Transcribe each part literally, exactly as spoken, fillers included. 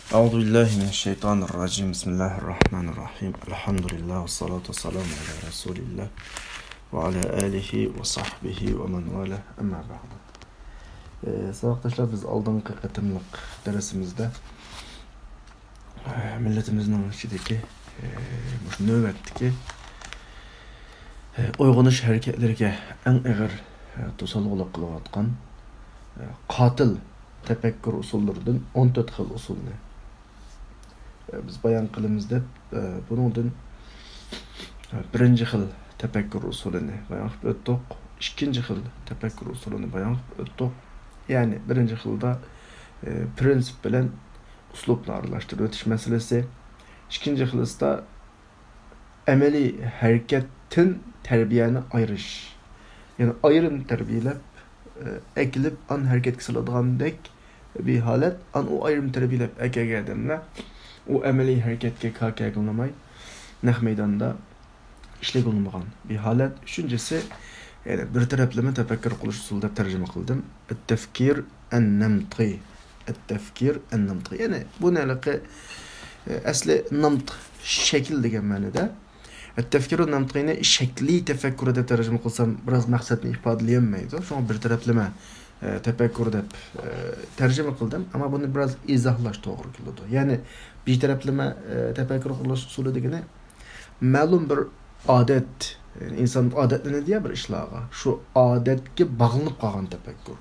أعوذ بالله من الشيطان الرجيم. بسم الله الرحمن الرحيم. الحمد لله والصلاة والسلام على رسول الله وعلى آله وصحبه ومن والاه. أما بعد. ئى، ساۋاقداشلار، بىز ئالدىنقى قېتىملىق دەرسىمىزدە، ئى، مىللىتىمىزنىڭ ئىچىدىكى، ئى، مۇشۇ نۆۋەتتىكى، ئى، ئويغىنىش ھەرىكەتلىرىگە ئەڭ ئېغىر، ئى، توسالغۇلۇق قىلىۋاتقان، ئى، قاتىل تەپەككۇر ئۇسۇللىرىدىن ئون تۆت خىل ئۇسۇلنى، ئى، بىز بايان قىلىمىز دەپ، ئى، بۇنىڭدىن، ئى، بىرىنچى خىل تەپەككۇر ئۇسۇلىنى بايان قىلىپ ئۆتتۇق. ئىككىنچى خىل تەپەككۇر ئۇسۇلىنى بايان قىلىپ ئۆتتۇق. يەنى بىرىنچى خىلدا، ئى، پىرىنسىپ بىلەن ئۇسلۇبنى ئارىلاشتۇرۇۋېتىش مەسىلىسى. ئىككىنچى خىلىسىدا ئەمەلىي ھەرىكەتتىن تەربىيەنى ئايرىش. يەنى ئايرىم تەربىيەلەپ، ئە، ئەكېلىپ، ئان ھەرىكەتكە سالىدىغاندەك بىر ھالەت. ئان ئۇ ئايرىم تەربىيەلەپ ئەكەلگەن ئادەملەر ئۇ ئەمەلىي ھەرىكەتكە كاكەگىلىماي، نەق مەيداندا ئىشلىگىلىمىغان بىر ھالەت. ئۈچىنچىسى، يەنى بىر تەرەپلىمە تەپەككۇر قىلىش ئۇسۇلى دەپ تەرجىمە قىلدىم. التفكير النمطي. التفكير النمطي. يەنى بۇنى ھېلىقى، ئە، ئەسلى نمط شەكىل دېگەن مەنىدە. التفكير النمطينى شەكلىي تەپەككۇر دەپ تەرجىمە قىلسام، بىراز مەقسەتنى ئىپادىلىيەلمەيدۇ. شۇڭا بىر تەرەپلىمە، ئە، تەپەككۇر دەپ، ئە، تەرجىمە قىلدىم. ئەمما بۇنى بىراز ئىزاھلاش توغرا كېلىدۇ. يەنى بىر تەرەپلىمە، ئە، تەپەككۇر قىلىش ئۇسۇلى دېگىنى مەلۇم بىر ئادەت، ئىنسان ئادەتلىنىدۇ يا بىر ئىشلارغا. شۇ ئادەتكە باغلىنىپ قالغان تەپەككۇر.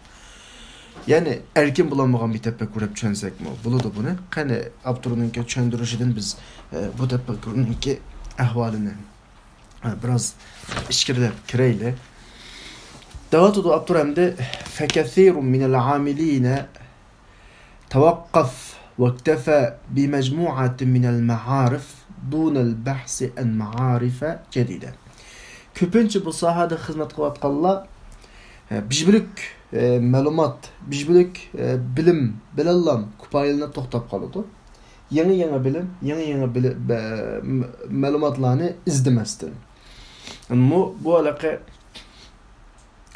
يەنى ئەركىن بولالمىغان بىر تەپەككۇر دەپ چۈشەنسەكمۇ بولىدۇ بۇنى. قېنى، ئاپتورنىڭكى چۈشەندۈرۈشىدىن بىز، ئە، بۇ تەپەككۇرنىڭكى ئەھۋالىنى، ئە، بىراز ئىچكىرىلەپ كىرەيلى. دەۋاتىدۇ ئاپتور ئەمدى، فكثير من العاملين توقف واكتفى بمجموعة من المعارف دون البحث عن معارف جديدة. كۆپىنچە بۇ ساھەدە خىزمەت قىلىۋاتقانلار، ئە، بىژبۈلۈك، ئە، مەلۇمات، بىژبۈلۈك، ئە، بىلىم بىلەنلا كۇپايىلىنىپ توختاپ قالىدۇ. يېڭى-يېڭى بىلىم، يېڭى-يېڭى بىلى-، بە-، مە-، مەلۇماتلارنى ئىزدىمەستىن. مۇ-، بۇ ھېلىقى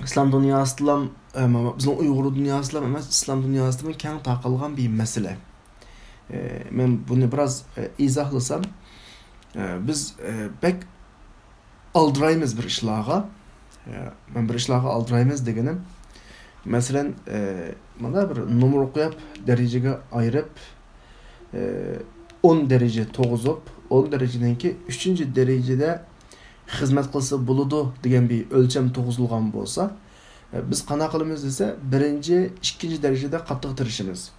ئىسلام دۇنياسىدىلا، ئە، بىزنىڭ ئۇيغۇر دۇنياسىدىلا ئەمەس، ئىسلام دۇنياسىدىمۇ كەڭ تارقالغان بىر مەسىلە. ئە، مەن بۇنى بىراز، ئە، ئىزاھلىسام، ئە، بىز، ئە، بەك ئالدىرايمىز بىر ئىشلارغا. ئە، مەن بىر ئىشلارغا ئالدىرايمىز دېگىنىم، مەسىلەن، ئە، مانا بىر نومۇر قويۇپ، دەرىجىگە ئايرىپ، ئە، ئون دەرىجە توغۇزۇپ، ئون دەرىجىدىن كېيىن ئۈچىنچى دەرىجىدە خىزمەت قىلسا بولىدۇ دېگەن بىر ئۆلچەم تۇرغۇزۇلغان بولسا، بىز قانداق قىلىمىز دېسە، بىرىنچى، ئىككىنچى دەرىجىدە قاتتىق تىرىشىمىز.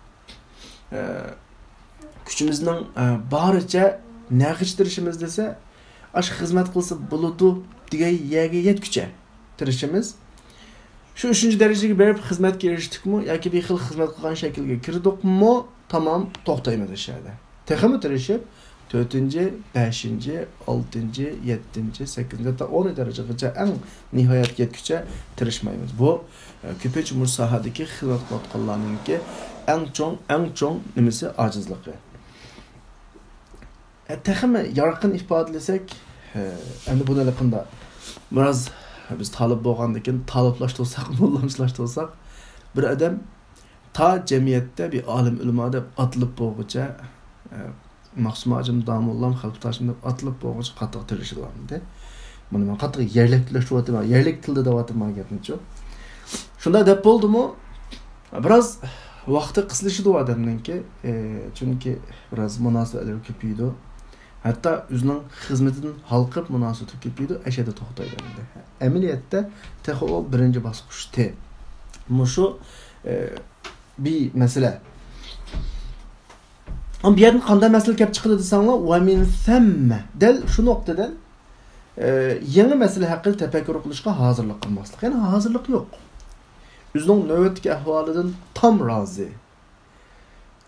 كۈچىمىزنىڭ بارىچە نەگىچە تىرىشىمىز دېسە، ئاشۇ خىزمەت قىلسا بولىدۇ دېگەن يەرگە يەتكۈچە تىرىشىمىز. شۇ ئۈچىنچى دەرىجىگە بېرىپ خىزمەتكە ئېرىشتۇقمۇ ياكى بىر خىل خىزمەت قىلغان شەكىلگە كىردۇقمۇ، تامام توختايمىز ئاشۇ يەردە. تېخىمۇ تىرىشىپ، تۆتىنچى، بەشىنچى، ئالتىنچى، يەتتىنچى، سەككىزىنچى، ھەتتا ئون دەرىجىگىچە ئەڭ نىھايەتكە يەتكۈچە تىرىشمايمىز. بۇ، ئە، كۆپىنچە مۇشۇ ساھەدىكى خىزمەت قىلىۋاتقانلارنىڭكى ئەڭ چوڭ، ئەڭ چوڭ نېمىسى؟ ئاجىزلىقى. ئە، تېخىمۇ يارقىن ئىپادىلىسەك، ئە، ئەمدى بۇنى ھېلىقىندا بىراز بىز تالىپ بولغاندىكىن تالىپلاشتۇرساق، موللامچىلاشتۇرساق، بىر ئادەم تا جەمئىيەتتە بىر ئالىم ئۆلىما دەپ ئاتىلىپ بولغۇچە، ئە، مەخسۇم ھاجىم داموللام، خەلپە تاشىم دەپ ئاتىلىپ بولغۇچە قاتتىق تىرىشىدۇ ئەمدى. بۇنى مەن قاتتىق يەرلىك تىللاشتۇرۇۋاتىمەن، يەرلىك تىلدا دەۋاتىمەن گەپنىچۇ. شۇنداق دەپ بولدىمۇ، بىراز ۋاقتى قىسلىشىدۇ ئادەمنىڭكى، ئى، چۈنكى بىراز مۇناسىۋەتلىرى كۆپىيىدۇ. ھەتتا ئۆزىنىڭ خىزمىتىدىن ھالقىپ مۇناسىۋىتى كۆپىيىدۇ، ئەشەدە توختايدۇ ئەمدى. ئەمەلىيەتتە تېخى ئۇ بىرىنچى باسقۇچتى. مۇشۇ، ئى، بىر مەسىلە. ئەمما بۇ يەردىن قانداق مەسىلە كەپ چىقىدۇ دېسەڭلار، ۋە مىن سەممە. دەل شۇ نۇقتىدىن، ئە، يېڭى مەسىلە ھەققىدە تەپەككۇر قىلىشقا ھازىرلىق قىلماسلىق. يەنى ھازىرلىق يوق. ئۆزىنىڭ نۆۋەتتىكى ئەھۋالىدىن تام رازى.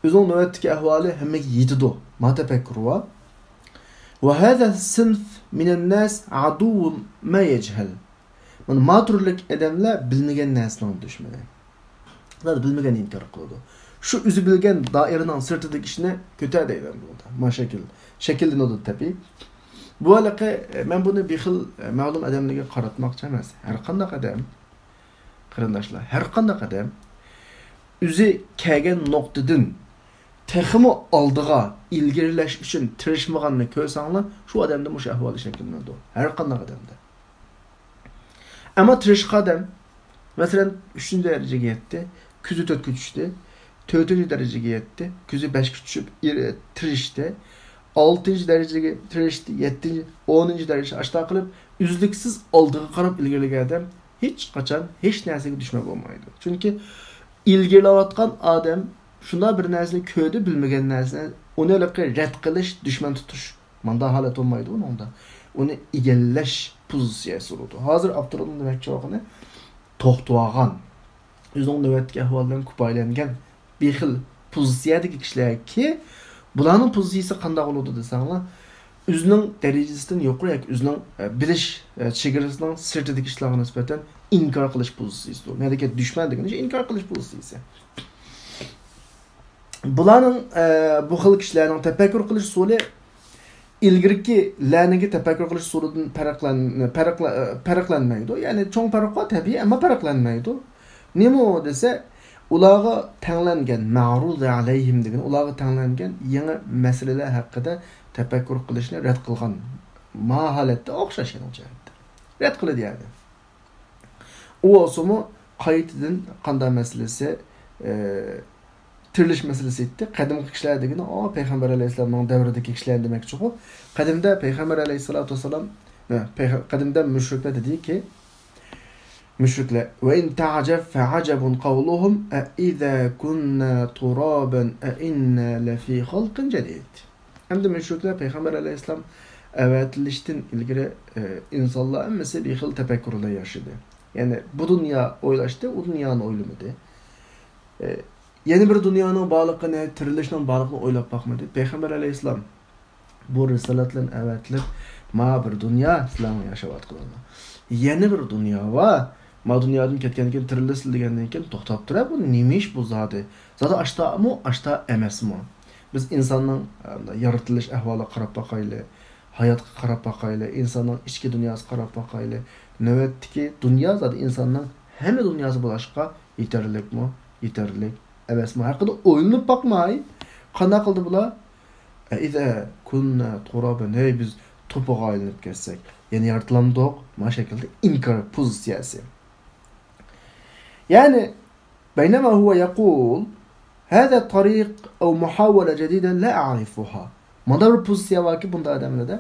ئۆزىنىڭ نۆۋەتتىكى ئەھۋالى ھەممىگە يېتىدۇ. ما تەپەككۇر ۋە. ۋە ھازا سىنف مىنەن ناس ئادۇۋۋۇ ما يەجھەل. مانا ما تۈرلۈك ئادەملەر بىلمىگەن نەرسىنىڭ دۈشمىنى. زادى بىلمىگەن ئىنكار قىلىدۇ. شۇ ئۆزى بىلگەن دائىرىنىڭ سىرتىدىكى ئىشنى كۆتەر دەيمەن بۇنىڭدا. ما شەكىل، شەكىللىنىدۇ تەبىئىي. بۇ ھېلىقى، مەن بۇنى بىر خىل، مەلۇم ئادەملەرگە قاراتماقچى ئەمەس. ھەر قانداق ئادەم، قېرىنداشلار، ھەر قانداق ئادەم ئۆزى كەلگەن نۇقتىدىن تېخىمۇ ئالدىغا ئىلگىرىلەش ئۈچۈن تىرىشمىغاننى كۆرسەڭلار، شۇ ئادەمدە مۇشۇ ئەھۋال شەكىللىنىدۇ. ھەر قانداق ئادەمدە. ئەمما تىرىشقان ئادەم، مەسىلەن، ئۈچىنچى دەرىجىگە يەتتى، كۆزى تۆتكە چۈشتى، تۆتىنچى دەرىجىگە يەتتى، كۆزى بەشكە چۈشۈپ، ئىر-، تىرىشتى، ئالتىنچى دەرىجىگە تىرىشتى، يەتتىنچى، ئونىنچى دەرىجە ئاشتا قىلىپ، ئۈزلۈكسىز ئالدىغا قاراپ ئىلگىرىلىگەن ئادەم ھېچقاچان ھېچ نەرسىگە دۈشمەن بولمايدۇ. چۈنكى ئىلگىرىلەۋاتقان ئادەم شۇنداق بىر نەرسىنى كۆردى، بىلمىگەن نەرسىنى، ئۇنى ھېلىقى رەت قىلىش، دۈشمەن تۇتۇش، مانداق ھالەت بولمايدۇ ئۇنىڭدا. ئۇنى ئىگىلەش پوزىتسىيەسى بولىدۇ. ھازىر ئاپتورنىڭ دېمەكچى بولغىنى، توختىۋالغان، ئۆزىنىڭ نۆۋەتتىكى ئەھۋالى بىلەن كۇپايىلەنگەن بىر خىل پوزىتسىيەدىكى كىشىلەركى، بۇلارنىڭ پوزىتسىيىسى قانداق بولىدۇ دېسەڭلار، ئۆزىنىڭ دەرىجىسىدىن يۇقىرى ياكى ئۆزىنىڭ، ئە، بىلىش، ئە، چېگرىسىنىڭ سىرتىدىكى ئىشلارغا نىسبەتەن ئىنكار قىلىش پوزىتسىيىسىدۇر. نەدىكى دۈشمەن دېگىنى ئىنكار قىلىش پوزىتسىيىسى. بۇلارنىڭ، ئە، بۇ خىل كىشىلەرنىڭ تەپەككۇر قىلىش ئۇسۇلى ئىلگىرىكىلەرنىڭكى تەپەككۇر قىلىش ئۇسۇلىدىن پەرقلەن-، پەرقلە-، پەرقلەنمەيدۇ. يەنى چوڭ پەرق بار، تەبىئىي، ئەمما پەرقلەنمەيدۇ. نېمە ئۇ دېسە، ئۇلارغا تەڭلەنگەن، مەرۇزى ئەلەيھىم دېگەن، ئۇلارغا تەڭلەنگەن يېڭى مەسىلىلەر ھەققىدە تەپەككۇر قىلىشنى رەت قىلغان، ما ھالەتتە ئوخشاش يەنە ئۇ جەھەتتە. رەت قىلىدۇ يەنى. ئۇ بولسىمۇ قايتىدىن قانداق مەسىلىسى، ئى، تىرىلىش مەسىلىسى ئېيتتى. قەدىمكى كىشىلەر دېگىنى، ئۇ پەيغەمبەر ئەلەيھىسسالامنىڭ دەۋرىدىكى كىشىلەر دېمەكچىغۇ. قەدىمدە پەيغەمبەر ئەلەيھىسسالاتۇ ۋەسسالام، ھە، پەيغە-، قەدىمدە مۇشرىكلار دېدىكى، مۇشرىكلار، «وَإِنْ تَعْجَبْ فَعَجَبٌ قَوْلُهُمْ أَإِذَا كُنَّا تُرَابًا أَإِنَّا لَفِي خَلْقٍ جَدِيدٍ.» ئەمدى مۇشرىكلار پەيغەمبەر ئەلەيھىسسالام ئەۋەتىلىشتىن ئىلگىرى، ئى، ئىنسانلار ھەممىسى بىر خىل تەپەككۇردا ياشىدى. يەنى بۇ دۇنيا ئويلاشتى، ئۇ دۇنيانى ئويلىمىدى. ئى، يەنە بىر دۇنيانىڭ بارلىقىنى، تىرىلىشنىڭ بارلىقىنى ئويلاپ باقمىدى. پەيغەمبەر ئەلەيھىسسالام بۇ رىسالەت بىلەن ئەۋەتىلىپ، ما بىر دۇنيا سىلەرنىڭ ياشاۋاتقىنىڭلار. يەنە بىر دۇنيا بار. ما دۇنيادىن كەتكەندىن كېيىن تىرىلىسىلەر دېگەندىن كېيىن توختاپ تۇرە، بۇ نېمە ئىش بۇ زادى؟ زادى ئاشتامۇ، ئاشتا ئەمەسمۇ؟ بىز ئىنساننىڭ، ئە، يارىتىلىش ئەھۋالىغا قاراپ باقايلى، ھاياتقا قاراپ باقايلى، ئىنساننىڭ ئىچكى دۇنياسىغا قاراپ باقايلى. نۆۋەتتىكى دۇنيا زادى ئىنساننىڭ ھەممە دۇنياسى بولۇشقا يېتەرلىكمۇ، يېتەرلىك ئەمەسمۇ ھەققىدە ئويلىنىپ باقماي، قانداق قىلدى بۇلار؟ «ئەئىزا كۇننا تۇرابەن»، ھەي، بىز توپىغا ئايلىنىپ كەتسەك، يەنە يارىتىلامدۇق؟ مانا شەكىلدە ئىنكار پوزىتسىيەسى. يەنى، بينما هو يقول: هذا طريق أو محاولة جديدة لا أعرفها. مانا بىر پوزىتسىيە باركى، بۇنداق ئادەملەردە.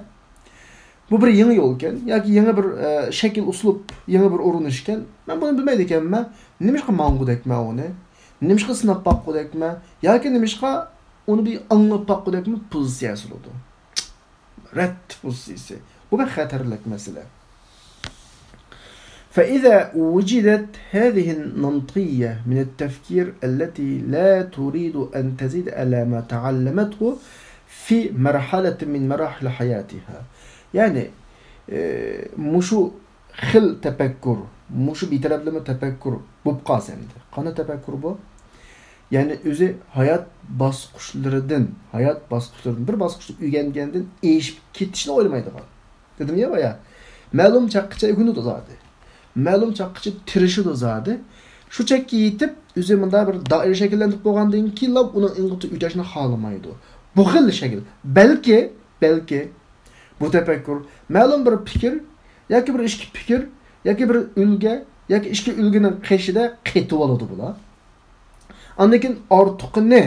بۇ بىر يېڭى يولكەن، ياكى يېڭى بىر، ئە، شەكىل، ئۇسلۇب، يېڭى بىر ئۇرۇنۇشكەن. مەن بۇنى بىلمەيدىكەنمەن. نېمىشقا ماڭغۇدەكمەن ئۇنى؟ نېمىشقا سىناپ باققۇدەكمەن؟ ياكى نېمىشقا ئۇنى بىر ئاڭلاپ باققۇدەكمەن پوزىتسىيەسى بولىدۇ. رەت پوزىتسىيىسى. بۇ بەك خەتەرلىك مەسىلە. فإذا وجدت هذه النمطية من التفكير التي لا تريد أن تزيد على ما تعلمته في مرحلة من مراحل حياتها. يەنى، ئى، مۇشۇ خىل تەپەككۇر، مۇشۇ بىتەرەپلىمە تەپەككۇر بولۇپ قالسا ئەمدى. قانداق تەپەككۇر بۇ؟ يەنى ئۆزى ھايات باسقۇچلىرىدىن، ھايات باسقۇچلىرىدىن بىر باسقۇچتا ئۆگەنگەندىن ئېشىپ كېتىشنى ئويلىمايدىغان. دېدىم يا بايا، مەلۇم چاغقىچە ئۆگىنىدۇ زادى. مەلۇم چاغقىچە تىرىشىدۇ زادى. شۇ چەككە يېتىپ، ئۆزى مۇنداق بىر دائىرە شەكىللەندۈرۈپ بولغاندىن كېيىنلا ئۇنىڭ ئېڭىغا ئۆتۈشنى خالىمايدۇ. بۇ خىل شەكىل. بەلكى، بەلكى بۇ تەپەككۇر مەلۇم بىر پىكىر ياكى بىر ئىككى پىكىر ياكى بىر ئۈلگە ياكى ئىككى ئۈلگىنىڭ قېشىدا قېتىۋالىدۇ بۇلار. ئاندىن كېيىن ئارتۇقىنى،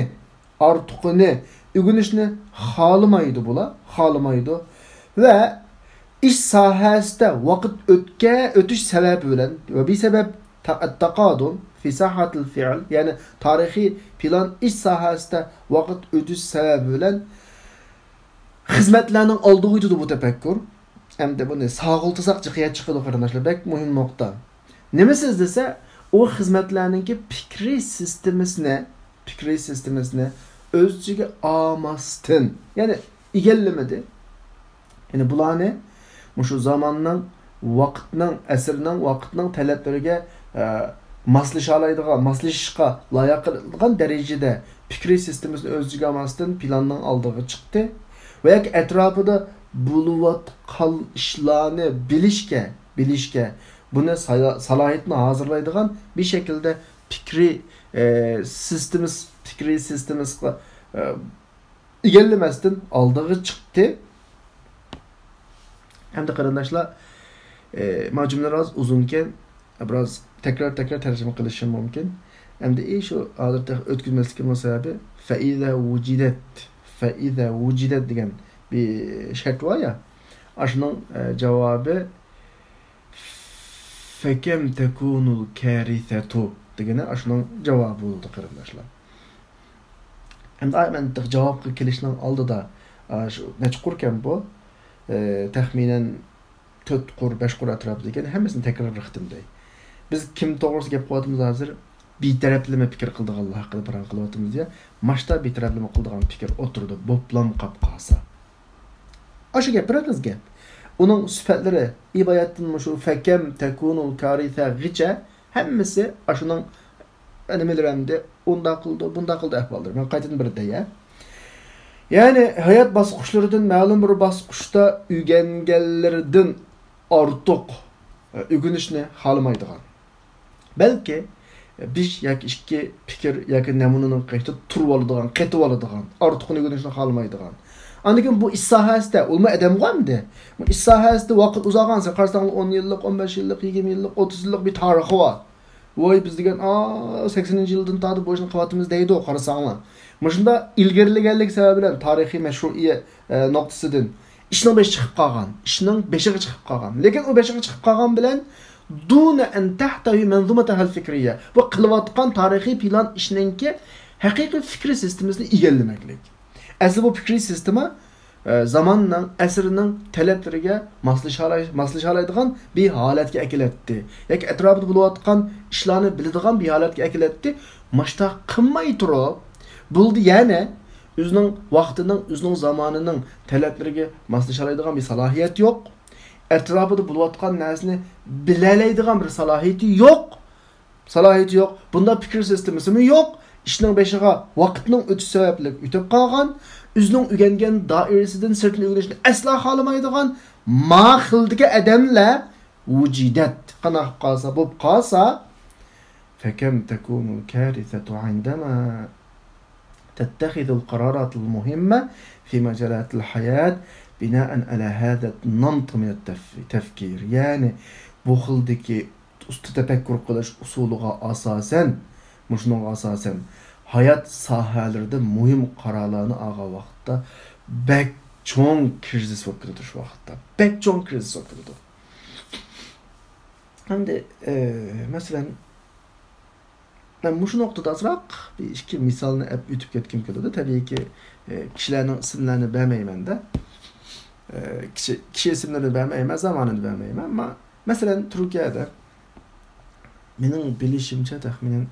ئارتۇقىنى ئۆگىنىشنى خالىمايدۇ بۇلار، خالىمايدۇ. ۋە ئىش ساھەسىدە ۋاقىت ئۆتكە-، ئۆتۈش سەۋەبى بىلەن ۋە بىسەۋەب تا-، التقادم في ساحة الفعل، يەنى تارىخىي پىلان ئىش ساھەسىدە ۋاقىت ئۆتۈش سەۋەبى بىلەن خىزمەتلەرنىڭ ئالدىغا ئۆتىدۇ بۇ تەپەككۇر. ئەمدى بۇنى ساغلىتىساق جىقىيە چىقىدۇ، قېرىنداشلار، بەك مۇھىم نۇقتا. نېمىسى دېسە، ئۇ خىزمەتلەرنىڭكى پىكرىي سىستېمىسىنى، پىكرىي سىستېمىسىنى ئۆز ئىچىگە ئالماستىن، يەنى ئىگىلىمىدى. يەنى بۇلارنى مۇشۇ زاماننىڭ، ۋاقىتنىڭ، ئەسىرنىڭ، ۋاقىتنىڭ تەلەپلىرىگە، ئە، ماسلىشالايدىغان، ماسلىشىشقا لايىق قىلىدىغان دەرىجىدە پىكرىي سىستېمىسىنى ئۆز ئىچىگە ئالماستىن پىلاننىڭ ئالدىغا چىقتى ۋە ياكى ئەتراپىدا بولۇۋاتقان ئىشلارنى بىلىشكە، بىلىشكە، بۇنى سايا-، سالاھىيىتىنى ھازىرلايدىغان بىر شەكىلدە پىكرىي، ئە، سىستېمىس-، پىكرىي سىستېمىسىغا، ئە، ئىگىلىمەستىن ئالدىغا چىقتى. ئەمدى قېرىنداشلار، ئە، مانا جۈملىلەر ئاز ئۇزۇنكەن، بىراز تەكرار-تەكرار تەرجىمە قىلىشىم مۇمكىن. ئەمدى ئى شۇ ھازىر تېخى ئۆتكۈزمەسلىكىمنىڭ سەۋەبى، فەئىزە ۋۇجىدەت، فەئىزە ۋۇجىدەت دېگەن بىر شەرت بار يا، ئاشۇنىڭ، ئە، جاۋابى فەكەم تەكۇنۇل كارىسەتۇ دېگىنى ئاشۇنىڭ جاۋابى بولىدۇ، قېرىنداشلار. ئەمدى ئاي مەن تېخى جاۋابقا كېلىشنىڭ ئالدىدا، ئا، شۇ نەچچە قۇركەن بۇ؟ ئە، تەخمىنەن تۆت قۇر، بەش قۇر ئەتراپىدا ئىكەن، ھەممىسىنى تەكرار قىلىپ دەي. بىز كىم توغرىسىدا گەپ قىلىۋاتىمىز ھازىر؟ بىتەرەپلىمە پىكىر قىلىدىغانلار ھەققىدە پاراڭ قىلىۋاتىمىز يا. ماشتا بىتەرەپلىمە قىلىدىغان پىكىر ئوتتۇرىدا بوپلام قاپ قالسا. ئاشۇ گەپ بىر ئېغىز گەپ. ئۇنىڭ سۈپەتلىرى ئىبارەتتىن مۇشۇ فەكەم تەكۇنۇل كارىسەغىچە ھەممىسى ئاشۇنىڭ نېمىلىرى ئەمدى ئۇنداق قىلىدۇ، بۇنداق قىلىدۇ ئەھۋاللىرى. مەن قايتىدىن بىر دەيە. يەنى ھايات باسقۇچلىرىدىن مەلۇم بىر باسقۇچتا ئۆگەنگەنلىرىدىن ئارتۇق، ئە، ئۆگىنىشنى خالىمايدىغان. بەلكى بىر ياكى ئىككى پىكىر ياكى نەمۇنىنىڭ قېشىدا تۇرۇۋالىدىغان، قېتىۋالىدىغان، ئارتۇقىنى ئۆگىنىشنى خالىمايدىغان. ئاندىن كېيىن بۇ ئىش ساھەسىدە ئۇلمۇ ئادەمغۇ ئەمدى. بۇ ئىش ساھەسىدە ۋاقىت ئۇزارغانسېرى قارىساڭلار ئون يىللىق، ئون بەش يىللىق، يىگىرمە يىللىق، ئوتتۇز يىللىق بىر تارىخى بار. ۋاي، بىز دېگەن، ئا، سەكسىنىنچى يىلدىن تارتىپ بۇ ئىشنى قىلىۋاتىمىز دەيدۇ، قارىساڭلار. مۇشۇنداق ئىلگىرىلىگەنلىك سەۋەبى بىلەن تارىخىي مەشرۇئىيە، ئە، نۇقتىسىدىن ئىشنىڭ بېشى چىقىپ قالغان، ئىشنىڭ بېشىغا چىقىپ قالغان. لېكىن ئۇ بېشىغا چىقىپ قالغان بىلەن دۇنە ئەن تەھتەۋى مەنزۇمەتەھەل فىكرىيە. بۇ قىلىۋاتقان تارىخىي پىلان ئىشنىڭكى ھەقىقىي پىكرىي سىستېمىسىنى ئىگىلىمەكلىك. ئەسلى بۇ پىكرىي سىستېما ئە، زاماننىڭ، ئەسىرنىڭ تەلەپلىرىگە ماسلىشالاي-، ماسلىشالايدىغان بىر ھالەتكە ئەكېلەتتى. ياكى ئەتراپىدا بولۇۋاتقان ئىشلارنى بىلىدىغان بىر ھالەتكە ئەكېلەتتى. مۇشۇنداق قىلماي تۇرۇپ، بولدى يەنە ئۆزىنىڭ ۋاقتىنىڭ، ئۆزىنىڭ زامانىنىڭ تەلەپلىرىگە ماسلىشالايدىغان بىر سالاھىيەت يوق. ئەتراپىدا بولۇۋاتقان نەرسىنى بىلەلەيدىغان بىر سالاھىيىتى يوق. سالاھىيىتى يوق، بۇنداق پىكىر سىستېمىسىمۇ يوق. ئىشنىڭ بېشىغا ۋاقىتنىڭ ئۆتۈشى سەۋەبلىك ئۆتۈپ قالغان، ئۆزىنىڭ ئۆگەنگەن دائىرىسىدىن سىرتىنى ئۆگىنىشنى ئەسلا خالىمايدىغان، ما خىلدىكى ئادەملەر ۋۇجىدەت. قانداق قىلىپ قالسا، بولۇپ قالسا، فكم تكون الكارثة عندما تتخذ القرارات المهمة في مجالات الحياة بناء على هذا النمط من التف-، التفكير. يەنى، بۇ خىلدىكى ئۇستا تەپەككۇر قىلىش ئۇسۇلىغا ئاساسەن، مۇشۇنىڭغا ئاساسەن، ھايات ساھەلىرىدە مۇھىم قارارلارنى ئالغان ۋاقىتتا بەك چوڭ كىرىزىس بولۇپ كېتىدۇ شۇ ۋاقىتتا. بەك چوڭ كىرىزىس بولۇپ كېتىدۇ. ئەمدى، ئە، مەسىلەن، مەن مۇشۇ نۇقتىدا ئازراق بىر ئىككى مىسالنى ئەپ ئۆتۈپ كەتكۈم كېلىدۇ. تەبىئىيكى، ئە، كىشىلەرنىڭ ئىسىملىرىنى بەرمەيمەن-دە. ئە، كىشى، كىشى ئىسىملىرىنى بەرمەيمەن، زامانىنى بەرمەيمەن. ئەمما، مەسىلەن، تۈركىيەدە مېنىڭ بىلىشىمچە، تەخمىنەن،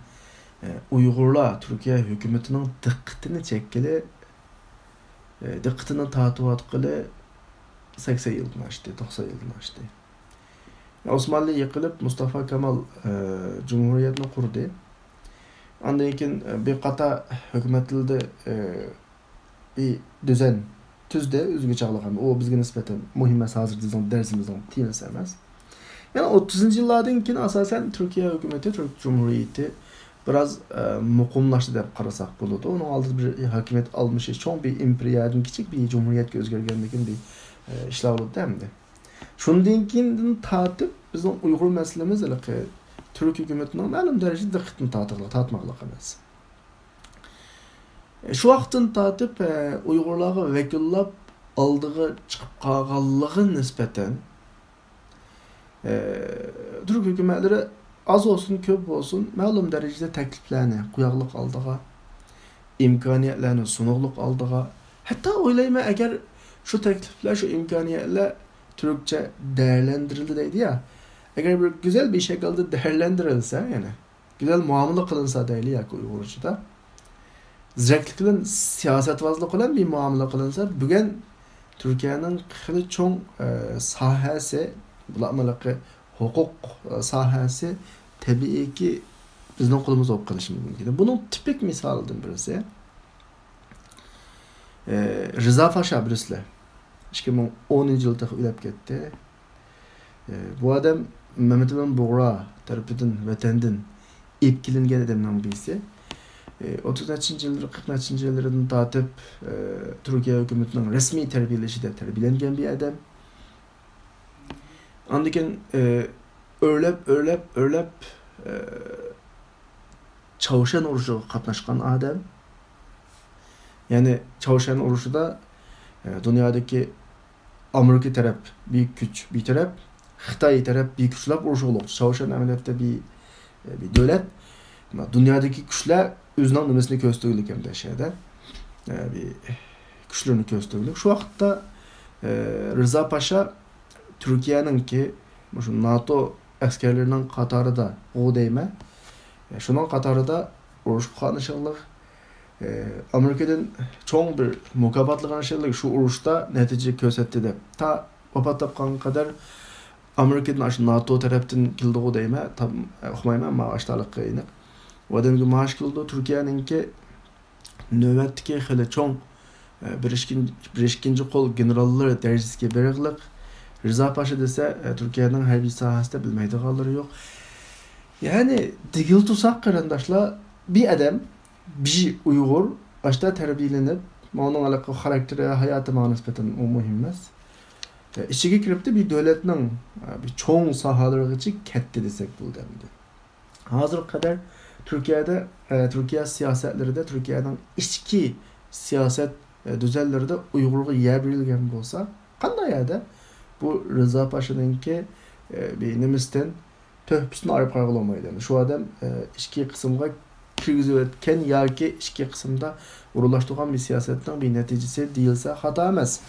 ئە، ئۇيغۇرلار تۈركىيە ھۆكۈمىتىنىڭ دىققىتىنى چەككىلى، ئە، دىققىتىنى تارتىۋاتقىلى سەكسەن يىلدىن ئاشتى، توقسان يىلدىن ئاشتى. ئوسمانلى يىقىلىپ، مۇستافا كامال، ئە، جۇمھۇرىيەتنى قۇردى. ئاندىن كېيىن، ئە، بىر قاتار ھۆكۈمەتلىرىدە، ئە، بىر دۈزەن تۈزدى، ئۆزىگە چاغلىغان. ئۇ بىزگە نىسبەتەن مۇھىم ئەمەس، ھازىر بىزنىڭ دەرسىمىزنىڭ تېمىسى ئەمەس. يەنى ئوتتۇزىنچى يىللاردىن كېيىن، ئاساسەن، تۈركىيە ھۆكۈمىتى، تۈرك جۇمھۇرىيىتى بىراز، ئە، مۇقىملاشتى دەپ قارىساق بولىدۇ. ئۇنىڭ ئالدىدا بىر ھاكىمىيەت ئالمىشىش، چوڭ بىر ئىمپېرىيەدىن كىچىك بىر جۇمھۇرىيەتكە ئۆزگەرگەندىن كېيىن بىر، ئە، ئىشلار بولۇپتۇ ئەمدى. شۇندىن كېيىندىن تارتىپ بىزنىڭ ئۇيغۇر مەسىلىمىز ھېلىقى تۈرك ھۆكۈمىتىنىڭ مەلۇم دەرىجىدە دىققىتىنى تارتىدىغان، تارتماقلىق ئەمەس. شۇ ۋاقىتتىن تارتىپ، ئە، ئۇيغۇرلارغا ۋەكىللاپ ئالدىغا چىقىپ قالغانلىقى نىسبەتەن، ئە، تۈرك ھۆكۈمەتلىرى ئاز بولسۇن، كۆپ بولسۇن، مەلۇم دەرىجىدە تەكلىپلەرنى قوياقلىق ئالدىغا، ئىمكانىيەتلەرنى سۇنۇقلۇق ئالدىغا. ھەتتا ئويلايمەن، ئەگەر شۇ تەكلىپلەر، شۇ ئىمكانىيەتلەر تۈركچە دەرلەندۈرۈلدى دەيدۇ يا، ئەگەر بىر گۈزەل بىر شەكىلدە دەرلەندۈرۈلسە، يەنى گۈزەل مۇئامىلە قىلىنسا دەيلى ياكى ئۇيغۇرچىدا، زېرەكلىك بىلەن سىياسەتۋازلىق بىلەن بىر مۇئامىلە قىلىنسا، بۈگۈن تۈركىيەنىڭ خېلى چوڭ، ئە، ساھەسى، بولۇپمۇ ھېلىقى ھوقۇق، ئە، ساھەسى تەبىئىيكى بىزنىڭ قولىمىزدا بولۇپ قېلىشى مۇمكىن. بۇنىڭ تىپىك مىسالىدىن بىرسى، ئە، رىزا پاشا بىلىسىلەر. ئىككى مىڭ ئونىنچى يىلى تېخى ئۆلۈپ كەتتى. ئە، بۇ ئادەم مەمەت ئىمام بۇغرا تەرىپىدىن، ۋەتەندىن ئېلىپ كېلىنگەن ئادەمنىڭ بىرسى. ئوتتۇز نەچچىنچى يىللىرى، قىرىق نەچچىنچى يىللىرىدىن تارتىپ، ئى، تۈركىيە ھۆكۈمىتىنىڭ رەسمىي تەربىيەلىشىدە تەربىيەلەنگەن بىر ئادەم. ئاندىن كېيىن، ئى، ئۆرلەپ، ئۆرلەپ، ئۆرلەپ، ئى، چاۋشيەن ئۇرۇشىغا قاتناشقان ئادەم. يەنى چاۋشيەن ئۇرۇشىدا، ئى، دۇنيادىكى ئامېرىكا تەرەپ بۈيۈك كۈچ بىر تەرەپ، خىتاي تەرەپ بىر كۈچلەپ ئۇرۇشۇغلۇق. چاۋشيەن ئەمەلىيەتتە بىر، بىر دۆلەت. دۇنيادىكى كۈچلەر ئۆزىنىڭ نېمىسىنى كۆرسىتىۋاتىدۇ ئەمدى شۇ يەردە. بىر كۈچلىرىنى كۆرسىتىۋاتىدۇ. شۇ ۋاقىتتا، رىزا پاشا تۈركىيەنىڭكى مۇشۇ ناتو ئەسكەرلىرىنىڭ قاتارىدا غۇ دەيمەن. شۇنىڭ قاتارىدا ئۇرۇشقا قاتنىشىغلىق، ئامېرىكىدىن چوڭ بىر مۇكاپاتلىغان شەكىلدە شۇ ئۇرۇشتا نەتىجە كۆرسەتتى دەپ. تا ۋاپات تاپقانغا قەدەر ئامېرىكىدىن ئاشۇ ناتو تەرەپتىن كېلىدىغۇ دەيمەن، تام ئۇقمايمەن، ماڭا ئاشتارلىققا ئېنىق. ئۇ ئادەمگە مائاش كېلىدۇ، تۈركىيەنىڭكى نۆۋەتتىكى خېلى چوڭ، بىر ئىككىنچى، بىر ئىككىنچى قول گېنېراللىرى دەرىجىسىگە بېرىغلىق. رىزا پاشا دېسە، تۈركىيەنىڭ ھەربىي ساھەسىدە بىلمەيدىغانلىرى يوق. يەنى دېگىلى تۇرساق قېرىنداشلار، بىر ئادەم بىر ئۇيغۇر ئاشتا تەربىيەلىنىپ، ئۇنىڭ ھېلىقى خاراكتېرى، ھاياتى ماڭا نىسبەتەن ئۇ مۇھىم ئەمەس. ئىچىگە كىرىپتۇ، بىر دۆلەتنىڭ بىر چوڭ ساھەلىرىگىچە كەتتى دېسەك بولىدۇ ئەمدى. ھازىرغا قەدەر تۈركىيەدە، تۈركىيە سىياسەتلىرىدە، تۈركىيەنىڭ ئىچكى سىياسەت دۈزەنلىرىدە ئۇيغۇرغا يەر بېرىلگەن بولسا، قانداق يەردە؟ بۇ رىزا پاشانىڭكى بىر نېمىسىدىن، تۆھپىسىنى ئايرىپ قارىغىلى بولمايدۇ. شۇ ئادەم، ئى، ئىچكى قىسىمغا كىرگۈزۈۋەتكەن ياكى ئىچكى قىسىمدا ئورۇنلاشتۇرغان بىر سىياسەتنىڭ بىر نەتىجىسى دېيىلسە خاتا ئەمەس.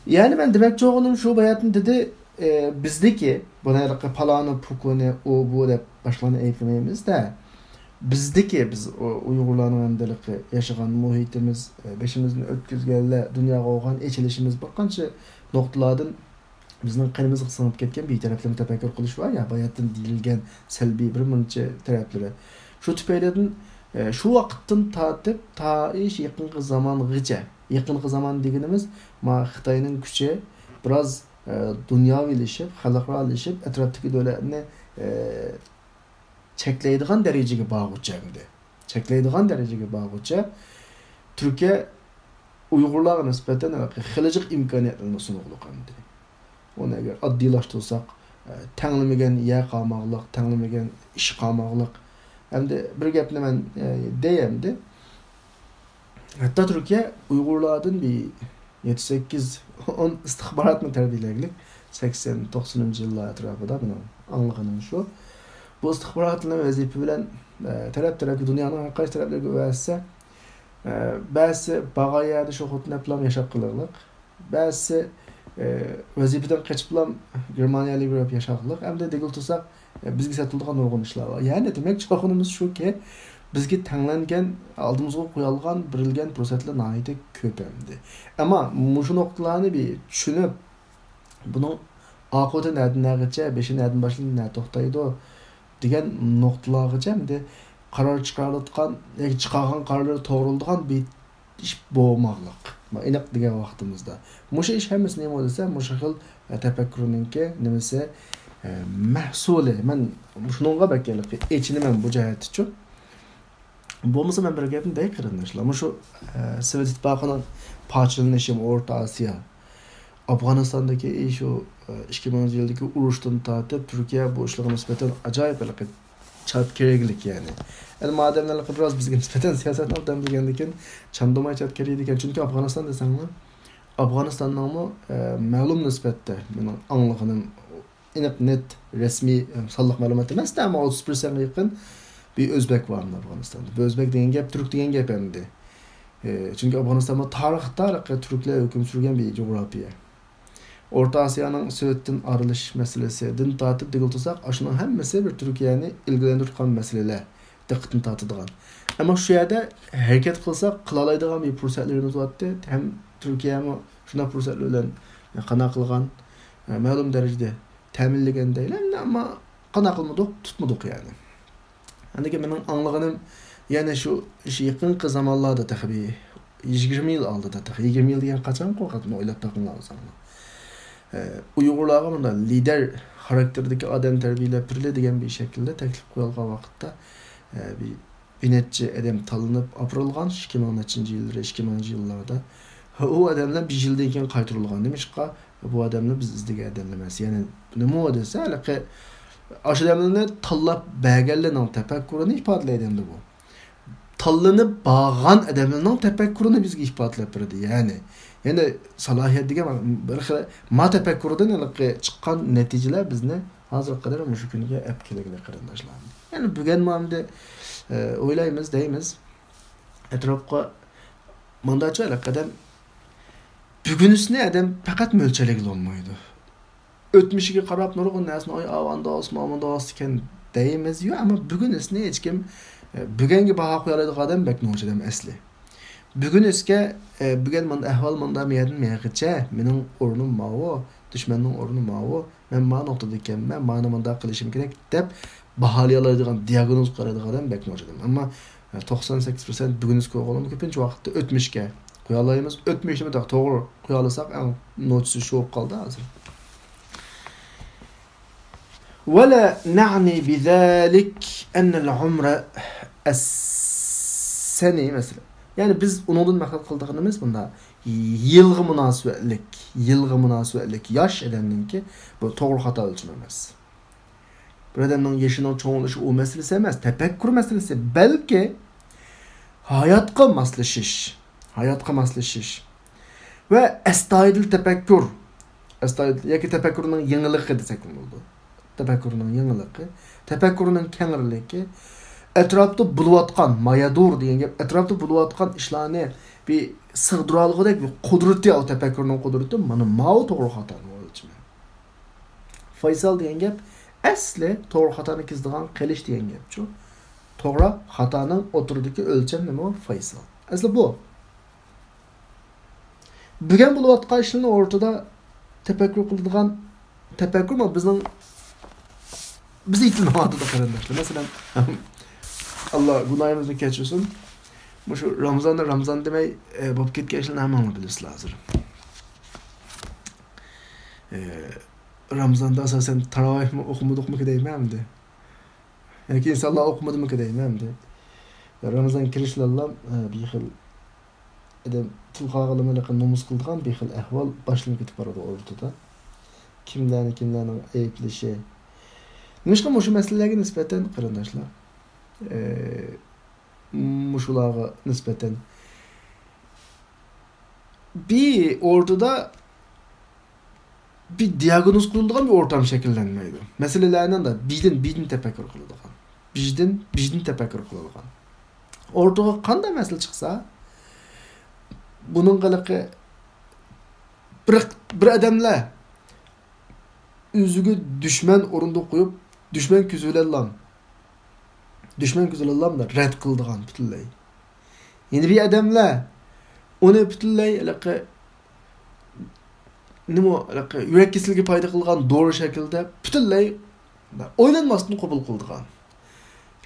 يەنى مەن دېمەكچى بولغىنىم شۇ، باياتىن دېدى، ئى، بىزدىكى بۇنى ھېلىقى پالانى، پۇكۇنى، ئۇ، بۇ دەپ باشقىلارنى ئەيىبلىمەيمىز-دە. بىزدىكى، بىز ئۇ-، ئۇيغۇرلارنىڭ ئەمدى ھېلىقى ياشىغان مۇھىتىمىز، ئى، بېشىمىزدىن ئۆتكۈزگەنلەر، دۇنياغا بولغان ئېچىلىشىمىز بىر قانچە نوقتىلاردىن بىزنىڭ قېنىمىزغا سىڭىپ كەتكەن بىر تەرەپلىمە تەپەككۇر قىلىش بار يا، باياتىن دېيىلگەن سەلبىي بىر مۇنچە تەرەپلىرى. شۇ تۈپەيلىدىن، ئە، شۇ ۋاقىتتىن تارتىپ تا ئىش يېقىنقى زامانغىچە، يېقىنقى زامان دېگىنىمىز، ما خىتاينىڭ كۈچى بىراز، ئە، دۇنياۋىلىشىپ، خەلقئارالىشىپ، ئەتراپتىكى دۆلەتنى، ئە، چەكلەيدىغان دەرىجىگە بارغۇچە ئەمدى. چەكلەيدىغان دەرىجىگە بارغۇچە تۈركىيە ئۇيغۇرلارغا نىسبەتەن خېلى جىق ئىمكانىيەتلەرنى سۇنغۇلۇق ئەمدى. ئۇنى ئەگەر ئاددىيلاشتۇرساق، ئە، تەڭلىمىگەن يەر قالماقلىق، تەڭلىمىگەن ئىش قالماقلىق. ئەمدى بىر گەپنى مەن، ئە، دەي ئەمدى. ھەتتا تۈركىيە ئۇيغۇرلاردىن بىر يەتتە، سەككىز، ئون ئىستىخباراتنى تەربىيەلەيلىك. سەكسەن، توقسىنىنچى يىللار ئەتراپىدا مېنىڭ ئاڭلىغىنىم شۇ. بۇ ئىستىخباراتلىرى ۋەزىپە بىلەن، ئە، تەرەپ-تەرەپكە، دۇنيانىڭ ھەر قايسى تەرەپلىرىگە يۈبەرسە، ئە، بەزىسى بارغان يەردە شۇ خوتۇن ئەپلام ياشاپ قېلىرلىق. بەزىسى، ئى، ۋەزىپىدىن قېچىپلا گېرمانىيەلەرگە بېرىپ ياشاغلىق. ئەمدى دېگىلى تۇرساق، ئى، بىزگە سېتىلىدىغان نۇرغۇن ئىشلار بار. يەنى دېمەكچى بولغىنىمىز شۇكى، بىزگە تەڭلەنگەن، ئالدىمىزغا قويۇلغان، بېرىلگەن پۇرسەتلەر ناھايىتى كۆپ ئەمدى. ئەمما مۇشۇ نۇقتىلارنى بىر چۈشىنىپ، بۇنىڭ ئاقىۋىتى نەدىن نەگىچە، بېشى نەدىن باشلىنىپ، نە توختايدۇ دېگەن نۇقتىلارغىچە ئەمدى قارار چىقارىلىۋاتقان ياكى چىقارغان قارارلىرى توغرىلىدىغان بىر ئىش بولماقلىق. ئېنىق دېگەن ۋاقتىمىزدا. مۇشۇ ئىش ھەممىسى نېمە دېسە، مۇشۇ خىل، ئە، تەپەككۇرنىڭكى نېمىسى، ئە، مەھسۇلى. مەن شۇنىڭغا بەك ھېلىقى ئېچىنىمەن بۇ جەھەتتىچۇ. بولمىسا مەن بىر گەپنى دەي قېرىنداشلار. مۇشۇ، ئە، سوۋېت ئىتتىپاقىنىڭ پارچىلىنىشى، ئورتا ئاسىيا، ئافغانىستاندىكى شۇ، ئە، ئىككى مىڭىنچى يىلدىكى ئۇرۇشتىن تارتىپ تۈركىيە بۇ ئىشلارغا نىسبەتەن ئاجايىپ ھېلىقى چاتكېرەكلىك يەنى. ئەمما ئادەملەر بىراز بىزگە نىسبەتەن سىياسەتنى ئوبدان بىلگەندىكىن چاندۇرماي چاتكېرىيدىكەن. چۈنكى ئافغانىستان دېسەڭلار، ئافغانىستاننىڭمۇ، ئە، مەلۇم نىسبەتتە مېنىڭ ئاڭلىغىنىم ئېنىق، نېت، رەسمىي، ئە، سانلىق مەلۇمات ئەمەس، ئەمما ئوتتۇز پىرسەنتكە يېقىن بىر ئۆزبەك بار ئەمدى ئافغانىستاندا. بىر ئۆزبەك دېگەن گەپ تۈرك دېگەن گەپ ئەمدى. ئە، چۈنكى ئافغانىستانمۇ تارىختا تۈركلەر ھۆكۈم سۈرگەن بىر جۇغراپىيە. ئورتا ئاسىيانىڭ سوۋېتتىن ئايرىلىش مەسىلىسىدىن تارتىپ دېگىلى تۇرساق، ئاشۇنىڭ ھەممىسى بىر تۈركىيەنى ئىلگىرىلەندۈرۈپ تۇرغان مەسىلىلەر، دىققىتىنى تارتىدىغان. ئەمما شۇ يەردە ھەرىكەت قىلساق، قىلالايدىغان بىر پۇرسەتلىرىمىز بارتتى. ھەم تۈركىيەمۇ شۇنداق پۇرسەتلەر بىلەن قانداق قىلغان، مەلۇم دەرىجىدە تەمىنلىگەن دەيلى. ئەمما قانداق قىلمىدۇق، تۇتمىدۇق يەنى. ئاندىكىن مېنىڭ ئاڭلىغىنىم، يەنە شۇ، شۇ يېقىنقى زامانلاردا، تېخى بىر يىگىرمە يىل ئالدىدا، تېخى يىگىرمە يىل دېگەن قاچانغۇ، ئويلاپ بېقىڭلار ئۆزۈڭلار. ئە، ئۇيغۇرلارغا مۇنداق لىدەر خاراكتېرىدىكى ئادەم تەربىيەلەپ بېرىلى دېگەن بىر شەكىلدە تەكلىپ قويۇلغان ۋاقىتتا، ئە، بىر بىر نەچچە ئادەم تاللىنىپ ئاپىرىلغان، ئىككى مىڭ نەچچىنچى يىللىرى، ئىككى مىڭىنچى يىللاردا. ئۇ ئادەملەر بىر يىلدىن كېيىن قايتۇرۇلغان. نېمىشقا؟ بۇ ئادەملەر بىز ئىزدىگەن ئادەملەر ئەمەس. يەنى نېمە دېسە، ھېلىقى ئاشۇ ئادەملەرنى تاللاپ بەرگەنلەرنىڭ تەپەككۇرىنى ئىپادىلەيدۇ ئەمدى بۇ. تاللىنىپ بارغان ئادەملەرنىڭ تەپەككۇرىنى بىزگە ئىپادىلەپ بېرىدۇ. يەنى، يەنى سالاھىيەت دېگەن بىر خىل ما تەپەككۇردىن ھېلىقى چىققان نەتىجىلەر بىزنى ھازىرغا قەدەر مۇشۇ كۈنگە ئەپ كەلگىلى قېرىنداشلار. يەنى بۈگۈن ماندى، ئە، ئويلايمىز، دەيمىز. ئەتراپقا مانداچە ھېلىقى ئادەم بۈگۈنىسىنى ئادەم پەقەت مۆلچەرلىگىلى بولمايدۇ. ئۆتمۈشىگە قاراپ نۇرغۇن نەرسىنى، ئاي، ئاۋۇ ئانداق بولسىمۇ، ئاماندا بولسا ئىكەن دەيمىز. يوق، ئەمما بۈگۈنىسىنى ھېچكىم، ئە، بۈگۈنگە باھا قويالايدىغان ئادەم بەك نوچى ئادەم ئەسلى. بۈگۈنىسىگە، ئە، بۈگۈن مانا ئەھۋال مۇنداق، مەيەردىن مەيەرگىچە، مېنىڭ ئورنۇم ماۋۇ، دۈشمەننىڭ ئورنى ماۋۇ، مەن ما نۇقتىدا ئىكەنمەن، مانا مۇنداق قىلىشىم كېرەك دەپ باھالىيالايدىغان، دىياگنوز قويالايدىغان ئادەم بەك نوچى ئادەم. ئەمما، ئە، توقسان سەككىز پىرسەنت بۈگۈنىسىگە قويغانلىرىمىز كۆپىنچە ۋاقىتتا ئۆتمۈشكە قويالايمىز. ئۆتمۈشنى مۇنداق توغرا قويالىساق، ئەڭ نوچىسى شۇ بولۇپ قالدى ھازىر. ولا نعني بذلك أن العمر السني، مەسىلەن. يەنى بىز ئۇنىڭدىن مەقسەت قىلىدىغىنىمىز مۇنداق، يىلغا مۇناسىۋەتلىك، يىلغا مۇناسىۋەتلىك ياش ئادەمنىڭكى بۇ توغرا خاتا ئۆلچىمى ئەمەس. بىر ئادەمنىڭ يېشىنىڭ چوڭىيىشى ئۇ مەسىلىسى ئەمەس، تەپەككۇر مەسىلىسى. بەلكى ھاياتقا ماسلىشىش، ھاياتقا ماسلىشىش ۋە ئەستايىدىل تەپەككۇر، ئەستايىدىل ياكى تەپەككۇرنىڭ يېڭىلىقى دېسەكمۇ بولىدۇ. تەپەككۇرنىڭ يېڭىلىقى، تەپەككۇرنىڭ كەڭرىلىكى، ئەتراپتا بولۇۋاتقان، ما يدور دېگەن گەپ، ئەتراپتا بولۇۋاتقان ئىشلارنى بىر سىغدۇرالىغۇدەك بىر قۇدرىتى، ئۇ تەپەككۇرنىڭ قۇدرىتى، مانا ماۋۇ توغرا خاتانىڭ ئۆلچىمى. فايسال دېگەن گەپ ئەسلى توغرا خاتانى كېزىدىغان قىلىش دېگەن گەپچۇ. توغرا خاتانىڭ ئوتتۇرىدىكى ئۆلچەم نېمە؟ فايسال. ئەسلى بۇ. بۈگۈن بولۇۋاتقان ئىشلارنىڭ ئورتىدا تەپەككۇر قىلىدىغان، تەپەككۇر ما بىزنىڭ، بىز ئېيتىلمايۋاتىدۇ قېرىنداشلار. مەسىلەن، ئاللا گۇناھىمىزنى كەچۈرسۇن. مۇشۇ رامزاننى رامزان دېمەي، ئە، بولۇپ كەتكەن ئىشلارنى ھەممىڭلار بىلىسىلەر ھازىر. ئە، رامزاندا ئاساسەن تاراۋىھمۇ ئوقۇمىدۇقمۇ دەيمەن ئەمدى. ياكى ئىنسانلار ئوقۇمىدىمۇ دەيمەن ئەمدى. رامزان كىرىشلەرلا، ئە، بىر خىل ئادەم تىلغا ئالغىنىمۇ نومۇس قىلىدىغان بىر خىل ئەھۋال باشلىنىپ كېتىپ بارىدۇ ئورتىدا. كىملەرنى كىملەرنىڭ ئەيىبلىشى. نېمىشقا مۇشۇ مەسىلىلەرگە نىسبەتەن قېرىنداشلار، ئە، مۇشۇلارغا نىسبەتەن بىر ئورتىدا بىر دىياگنوز قويۇلىدىغان بىر ئورتام شەكىللەنمەيدۇ. مەسىلىلەرنىڭ بىردىن، بىردىن تەپەككۇر قىلىدىغان. بىردىن، بىردىن تەپەككۇر قىلىدىغان. ئورتىغا قانداق مەسىلە چىقسا، بۇنىڭغا ھېلىقى بىر، بىر ئادەملەر ئۆزىگە دۈشمەن ئورنىدا قويۇپ، دۈشمەن كۆزى بىلەنلا، دۈشمەن كۆزى بىلەنلا رەت قىلىدىغان پۈتۈنلەي. يەنە بىر ئادەملەر ئۇنى پۈتۈنلەي ھېلىقى نېمە، ھېلىقى يۈرەك كېسىلىگە پايدا قىلىدىغان دورا شەكلىدە پۈتۈنلەي ئويلانماستىن قوبۇل قىلىدىغان.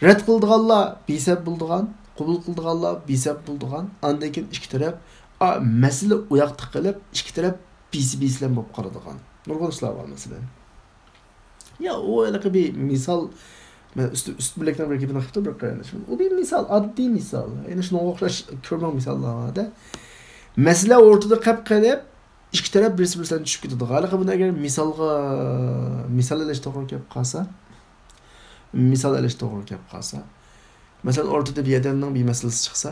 رەت قىلىدىغانلار بىسەپ بولىدىغان، قوبۇل قىلىدىغانلار بىسەپ بولىدىغان. ئاندىن كېيىن ئىككى تەرەپ، ئا، مەسىلە ئۇ ياقتا قېلىپ، ئىككى تەرەپ بىسى بىسلەن بولۇپ قالىدىغان. نۇرغۇن ئىشلار بار مەسىلەن. يا، ئۇ ھېلىقى بىر مىسال، مەن ئۈست-، ئۈستۈنلۈكنىڭ بىر گېپىنى قىپتۇ بىر قېرىندىشىم. ئۇ بىر مىسال، ئاددىي مىسال. يەنى شۇنىڭغا ئوخشاش كۆرمەڭ مىساللار بار-دە. مەسىلە ئورتىدا قېلىپ قېلىپ، ئىككى تەرەپ بىرسى بىرسىدىن چۈشۈپ كېتىدۇ. ھېلىقى بۇنى ئەگەر مىسالغا، مىسال ئېلىش توغرا كەپ قالسا، مىسال ئېلىش توغرا كەپ قالسا، مەسىلەن، ئورتىدا بىر ئادەمنىڭ بىر مەسىلىسى چىقسا،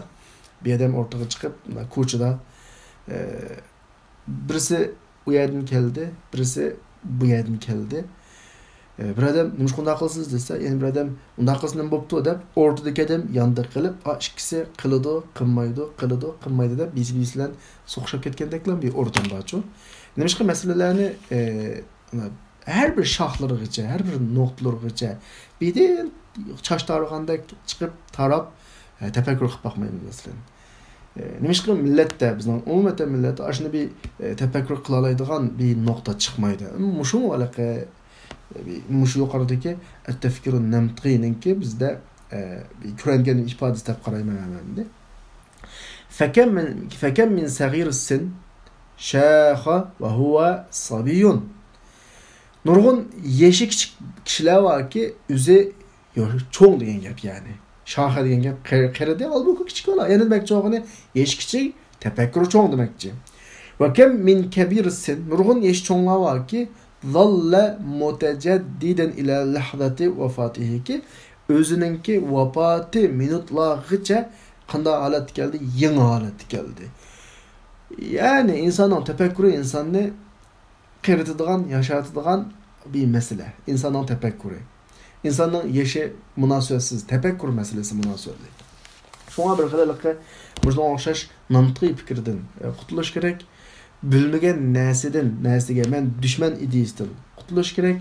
بىر ئادەم ئورتىغا چىقىپ، كوچىدا، ئە، بىرسى ئۇ يەردىن كەلدى، بىرسى بۇ يەردىن كەلدى. ئە، بىر ئادەم، «نېمىشقا ئۇنداق قىلىسىز؟» دېسە، يەنە بىر ئادەم، «ئۇنداق قىلسا نېمە بوپتۇ؟» دەپ، ئورتىدىكى ئادەم ياندا قېلىپ، ئا، ئىككىسى قىلىدۇ، قىلمايدۇ، قىلىدۇ، قىلمايدۇ دەپ، بىرسى بىرسى بىلەن سوقۇشۇپ كەتكەندەكلا بىر ئورتام بارچۇ. نېمىشقا مەسىلىلەرنى، ئە، ھەر بىر شاخلىرىغىچە، ھەر بىر نۇقتىلىرىغىچە بىردىن چاچ تارىغاندەك چىقىپ تاراپ، ئە، تەپەككۇر قىلىپ باقمايمىز، مەسىلەن. ئە، نېمىشقا مىللەتتە، بىزنىڭ ئومۇمەن مىللەتتە ئاشۇنداق بىر، ئە، تەپەككۇر قىلالايدىغان بىر نۇقتا چىقمايدۇ؟ مۇشۇمۇ ھېلىقى، ئە، مۇشۇ يۇقىرىدىكى ئەتتەفكۇرۇن نەمتقىنىڭكى بىزدە، ئە، بىر كۆرۈنگەن ئىپادىسى دەپ قارايمەن مەن ئەمدى. فكم من، فكم من صغير السن شاخ وهو صبي. نۇرغۇن يېشى كىچىك كىشىلەر باركى، ئۆزى يو-، چوڭ دېگەن گەپ، يەنى. شاخە دېگەن گەپ قېرى، قېرىدى، ھالبۇكى كىچىك بالا. يەنە دېمەكچى بولغىنى يېشى كىچىك، تەپەككۇرى چوڭ دېمەكچى. ۋە كەم مىن كەبىرىسسىن، نۇرغۇن يېشى چوڭلار باركى، ظل متجددا إلى لحظة وفاته، كى ئۆزىنىڭكى ۋاپاتى مىنۇتلارغىچە قانداق ھالەتتە كەلدى؟ يېڭى ھالەتتە كەلدى. يەنى ئىنساننىڭ تەپەككۇرى ئىنساننى قېرىتىدىغان، ياشارتىدىغان بىر مەسىلە. ئىنساننىڭ تەپەككۇرى. ئىنساننىڭ يېشى مۇناسىۋەتسىز، تەپەككۇر مەسىلىسى مۇناسىۋەتلىك. شۇڭا بىر خىل ھېلىقى مۇشۇنىڭغا ئوخشاش نانتىقى پىكىردىن، ئە، قۇتۇلۇش كېرەك. بىلمىگەن نەرسىدىن، نەرسىگە مەن دۈشمەن ئىدىيىسىدىن قۇتۇلۇش كېرەك.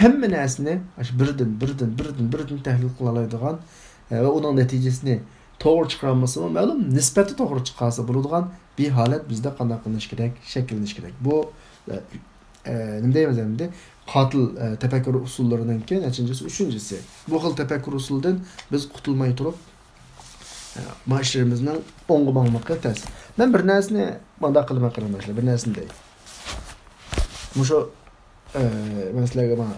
ھەممە نەرسىنى ئاشۇ بىردىن، بىردىن، بىردىن، بىردىن تەھلىل قىلالايدىغان، ئە، ۋە ئۇنىڭ نەتىجىسىنى توغرا چىقىرالمىسىمۇ، مەلۇم نىسبەتتە توغرا چىقارسا بولىدىغان بىر ھالەت بىزدە قانداق قىلىنىشى كېرەك، شەكىللىنىشى كېرەك. بۇ، ئە، ئە، نېمە دەيمىز ئەمدى؟ قاتىل، ئە، تەپەككۇر ئۇسۇللىرىنىڭكى نەچچىنچىسى؟ ئۈچىنچىسى. بۇ خىل تەپەككۇر ئۇسۇلىدىن بىز قۇتۇلماي تۇرۇپ، ئە، ما ئىشلىرىمىزنىڭ ئوڭغا ماڭمىقى تەس. مەن بىر نەرسىنى مۇنداق قىلىمەن، قېرىنداشلار، بىر نەرسىنى دەي. مۇشۇ، ئە، مەن سىلەرگە مانا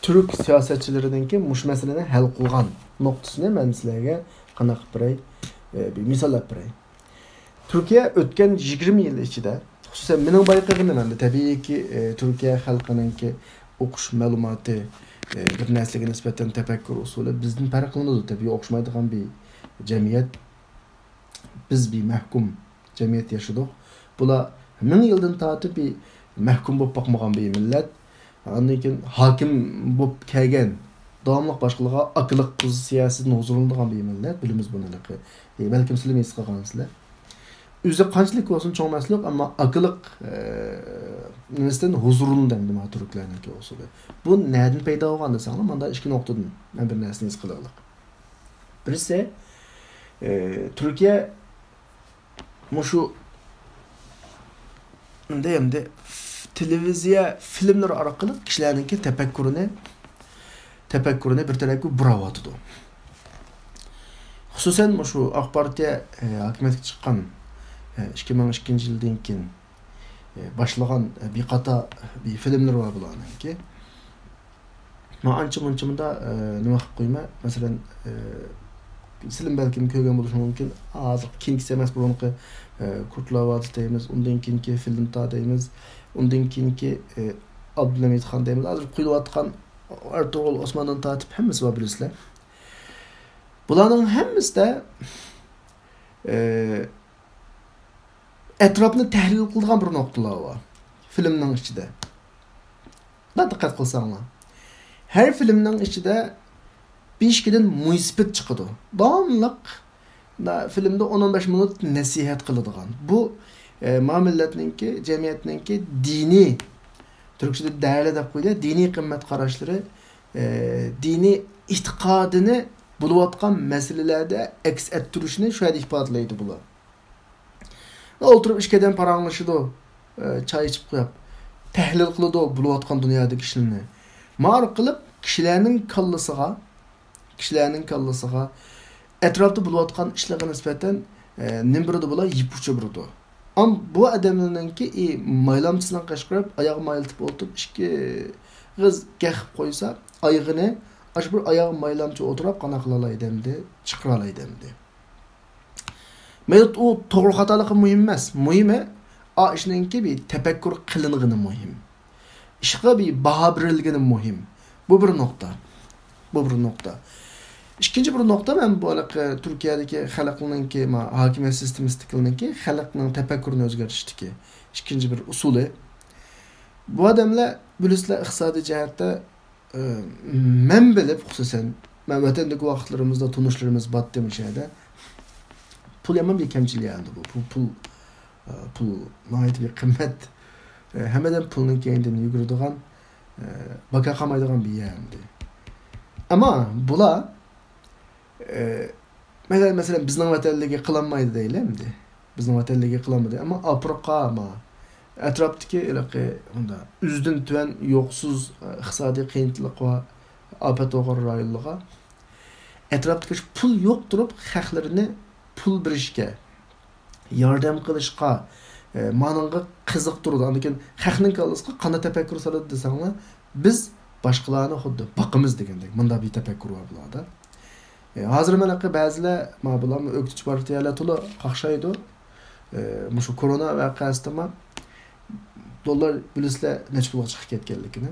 تۈرك سىياسەتچىلىرىنىڭكى مۇشۇ مەسىلىنى ھەل قىلغان نۇقتىسىنى مەن سىلەرگە قانداق قىلىپ بېرەي، ئە، بىر مىساللاپ بېرەي. تۈركىيە ئۆتكەن يىگىرمە يىل ئىچىدە، خۇسۇسەن مېنىڭ بايقىغىنىم ئەمدى، تەبىئىيكى، ئى، تۈركىيە خەلقىنىڭكى ئوقۇش مەلۇماتى، ئى، بىر نەرسىگە نىسبەتەن تەپەككۇر ئۇسۇلى بىزدىن پەرقلىنىدۇ. تەبىئىي ئوخشىمايدىغان بىر جەمئىيەت. بىز بىر مەھكۇم جەمئىيەتتە ياشىدۇق. بۇلار مىڭ يىلدىن تارتىپ بىر مەھكۇم بولۇپ باقمىغان بىر مىللەت. ئاندىن كېيىن ھاكىم بولۇپ كەلگەن، داۋاملىق باشقىلارغا ئاكىلىق پوزىتسىيەسىدىن ھۇزۇرلىنىدىغان بىر مىللەت، بىلىمىز بۇنى ھېلىقى. ئە، بەلكىم سىلىمۇ ھېس قىلغانسىلەر. ئۆزى قانچىلىك بولسۇن چوڭ ئەمەسلىك، ئەمما ئاكىلىق، ئە، نېمىسىدىن ھۇزۇرلىنىدۇ ئەمدى مانا تۈركلەرنىڭكى ئۇسۇلى. بۇ نەدىن پەيدا بولغان دېسەڭلار، ماندا ئىككى نۇقتىدىن مەن بىر نەرسىنى ھېس قىلغىلىق. بىرسى، ئە، تۈركىيە مۇشۇ ئەمدى، ئەمدى تېلېۋىزىيە فىلىملىرى ئارقىلىق كىشىلەرنىڭكى تەپەككۇرىنى، تەپەككۇرىنى بىر تەرەپكە بۇراۋاتىدۇ. خۇسۇسەن مۇشۇ ئاق پارتىيە، ئە، ھاكىمىيەتكە چىققان، ئە، ئىككى مىڭ ئىككىنچى يىلدىن كېيىن، ئە، باشلىغان، ئە، بىر قاتار بىر فىلىملىرى بار بۇلارنىڭكى. مەن ئانچە مۇنچە مۇندا، ئە، نېمە قىلىپ قويىمەن؟ مەسىلەن، ئە، سىلىم بەلكىم كۆرگەن بولۇشى مۇمكىن. ھازىر كېيىنكىسى ئەمەس، بۇرۇنقى، ئە، كۇرتلار ۋادىسى دەيمىز، ئۇندىن كېيىنكى فىلىمتا دەيمىز، ئۇندىن كېيىنكى، ئە، ئابدۇلھەمىد خان دەيمىز. ھازىر قويۇلۇۋاتقان ئەرتۇغرۇل ئوسماندىن تارتىپ ھەممىسى بار، بىلىسىلەر. بۇلارنىڭ ھەممىسىدە، ئە، ئەتراپنى تەھلىل قىلىدىغان بىر نۇقتىلار بار فىلىمنىڭ ئىچىدە. مۇنداق دىققەت قىلساڭلار، ھەر فىلىمنىڭ ئىچىدە بېشىكىدىن مويسىپىت چىقىدۇ. داۋاملىق مۇنداق فىلىمدە ئون ئون بەش مىنۇت نەسىھەت قىلىدىغان. بۇ، ئە، ما مىللەتنىڭكى، جەمئىيەتنىڭكى دىنىي، تۈركچىدە دەرلە دەپ قويىدۇ، دىنىي قىممەت قاراشلىرى، ئە، دىنىي ئېتىقادىنى بولۇۋاتقان مەسىلىلەردە ئەكس ئەتتۈرۈشىنى شۇ يەردە ئىپادىلەيدۇ بۇلار. ئولتۇرۇپ ئىككى ئادەم پاراڭلىشىدۇ، ئە، چاي ئىچىپ قويۇپ، تەھلىل قىلىدۇ بولۇۋاتقان دۇنيادىكى ئىشلارنى. ما ئارقىلىق كىشىلەرنىڭ كاللىسىغا، كىشىلەرنىڭ كاللىسىغا ئەتراپتا بولۇۋاتقان ئىشلارغا نىسبەتەن، ئە، نېمە بېرىدۇ بۇلار؟ يىپ ئۇچى بېرىدۇ. ئەم، بۇ ئادەملەرنىڭكى، ئى، مايلامچىسىنىڭ قېشىغا قاراپ، ئاياغ مايلىتىپ ئولتۇرۇپ، ئىككى ئېغىز گەپ قىلىپ قويسا، ئايىغىنى، ئاشۇ بىر ئاياغ مايلامچە ئولتۇرۇپ قانداق قىلالايدۇ ئەمدى؟ چىقىرالايدۇ ئەمدى. مەيلى ئۇ توغرا خاتالىقى مۇھىم ئەمەس. مۇھىمى، ئا ئىشنىڭكى بىر تەپەككۇر قىلىنغىنى مۇھىم. ئىشقا بىر باھا بېرىلگىنى مۇھىم. بۇ بىر نۇقتا. بۇ بىر نۇقتا. ئىككىنچى بىر نۇقتا، مەن بۇ ھېلىقى تۈركىيەدىكى خەلقنىڭكى، ما، ھاكىمىيەت سىستېمىسىدىكىنىڭكى خەلقنىڭ تەپەككۇرىنى ئۆزگەرتىشتىكى ئىككىنچى بىر ئۇسۇلى. بۇ ئادەملەر، بىلىسىلەر، ئىقتىسادىي جەھەتتە ئى، مەن بىلىپ، خۇسۇسەن، مەن ۋەتەندىكى ۋاقىتلىرىمىزدا تونۇشلىرىمىز باتتى مۇشۇ يەردە. پۇل يامان بىر كەمچىل يەردە بۇ. پۇل، پۇل، ئى، پۇل ناھايىتى بىر قىممەت. ئى، ھەممە ئادەم پۇلنىڭ كەينىدىن يۈگۈرىدىغان، ئى، باكا قالمايدىغان بىر يەر ئەمدى. ئەمما بۇلار، ئى، مەسىلەن، مەسىلەن، بىزنىڭ ۋەتەنلىكى قىلالمايدۇ دەيلى ئەمدى. بىزنىڭ ۋەتەنلىكى قىلالمىدى. ئەمما ئاپرىقا، ما، ئەتراپتىكى ھېلىقى مۇنداق ئۈزدىن تۆۋەن يوقسۇز، ئىقتىسادىي قىيىنچىلىق ۋە ئاپەت بولغان رايونلارغا ئەتراپتىكى پۇل يوق تۇرۇپ خەقلىرىنى پۇل بېرىشكە، ياردەم قىلىشقا، ئە، مانىڭغا قىزىقتۇرىدۇ. ئاندىن كېيىن خەقنىڭ كاللىسىغا قانداق تەپەككۇر سالىدۇ دېسەڭلار، بىز باشقىلارنى خۇددى باقىمىز دېگەندەك، مۇنداق بىر تەپەككۇر بار بۇلاردا. ئە، ھازىر مانا بەزىلەر، ما بۇلارمۇ ئۆكتىچى پارتىيەلەر تولا قاقشايدۇ. ئە، مۇشۇ كورونا ۋەقەسىدىمۇ دوللار بىلىسىلەر نەچچە پۇلغا چىقىپ كەتكەنلىكىنى.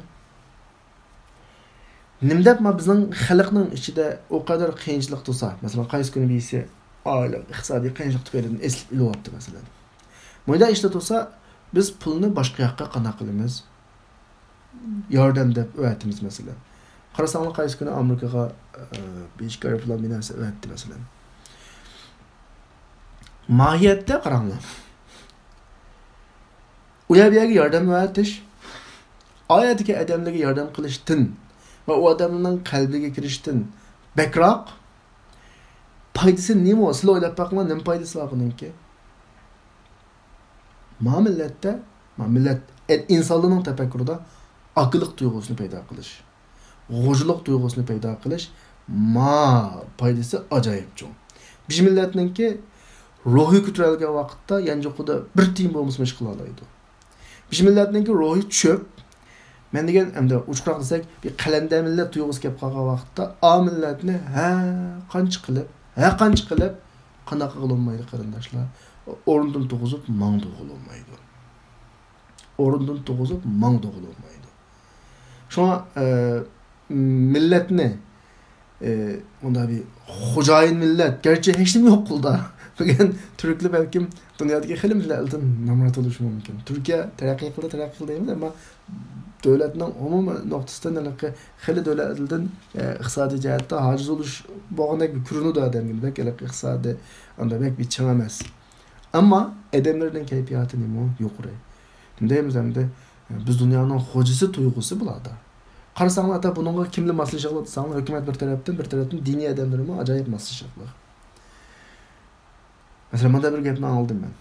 نېمە دەپ ما بىزنىڭ خەلقنىڭ ئىچىدە ئۇ قەدەر قىيىنچىلىق تۇرسا، مەسىلەن، قايسى كۈنى بىرسى ئائىلە ئىقتىسادىي قىيىنچىلىق تۈپەيلىدىن ئېسىلىپ ئۆلۈۋاپتۇ، مەسىلەن. مۇنداق ئىشلار تۇرسا، بىز پۇلنى باشقا ياققا قانداق قىلىمىز؟ ياردەم دەپ ئەۋەتىمىز، مەسىلەن. قارىساڭلار، قايسى كۈنى ئامېرىكىغا، ئە، بىر ئىككى ئايروپىلان بىر نەرسە ئەۋەتتى، مەسىلەن. ماھىيەتتە قاراڭلار. ئۇ يەر بۇ يەرگە ياردەم ئەۋەتىش، ئا يەردىكى ئادەملەرگە ياردەم قىلىشتىن ۋە ئۇ ئادەمنىڭ قەلبىگە كىرىشتىن بەكرەك پايدىسى نېمە؟ سىلەر ئويلاپ باقىڭلار، نېمە پايدىسى بار بۇنىڭكى؟ ما مىللەتتە، ما مىللەت، ئىنسانلارنىڭ تەپەككۇرىدا ئاكىلىق تۇيغۇسىنى پەيدا قىلىش، غوجىلىق تۇيغۇسىنى پەيدا قىلىش، ما پايدىسى ئاجايىپ چوڭ. بىز مىللەتنىڭكى روھى كۆتۈرۈلگەن ۋاقىتتا يانچۇقىدا بىر تىيىن بولمىسىمۇ ئىش قىلالايدۇ. بىز مىللەتنىڭكى روھى چۆپ. مەن دېگەن، ئەمدى ئوچۇقراق دېسەك، بىر قەلەندەر مىللەت تۇيغۇسى كەپ قالغان ۋاقىتتا، ئا مىللەتنى ھە قانچە قىلىپ، ھە قانچە قىلىپ، قانداق قىلغىلى بولمايدۇ، قېرىنداشلار؟ ئورنىدىن تۇرغۇزۇپ ماڭدۇرغىلى بولمايدۇ. ئورنىدىن تۇرغۇزۇپ ماڭدۇرغىلى بولمايدۇ. شۇڭا، ئە، مىللەتنى، ئە، مۇنداق بىر خوجايىن مىللەت، گەرچە ھېچنېمە يوق قولدا. بۈگۈن تۈركلەر بەلكىم دۇنيادىكى خېلى مىللەتلەردىن نامرات بولۇشى مۇمكىن. تۈركىيە تەرەققىي قىلدى، تەرەققىي قىلدى دەيمىز، ئەمما دۆلەتنىڭ ئومۇمىي نۇقتىسىدىن ھېلىقى خېلى دۆلەتلەردىن، ئە، ئىقتىسادىي جەھەتتە ھاجىز بولۇش بولغاندەك بىر كۆرۈنىدۇ ئادەمگە. بەك ھېلىقى ئىقتىسادى ئاندا بەك بىر چىڭ ئەمەس. ئەمما ئادەملەرنىڭ كەيپىياتى نېمە يۇقىرى. نېمە دەيمىز ئەمدى؟ بىز دۇنيانىڭ خوجىسى تۇيغۇسى بۇلاردا. قارىساڭلار، ھەتتا بۇنىڭغا كىملەر ماسلىشىۋاتىدۇ دېسەڭلار، ھۆكۈمەت بىر تەرەپتىن، بىر تەرەپتىن دىنىي ئادەملىرىمۇ ئاجايىپ ماسلىشىۋاتىدۇ. مەسىلەن، مۇنداق بىر گەپنى ئاڭلىدىم مەن.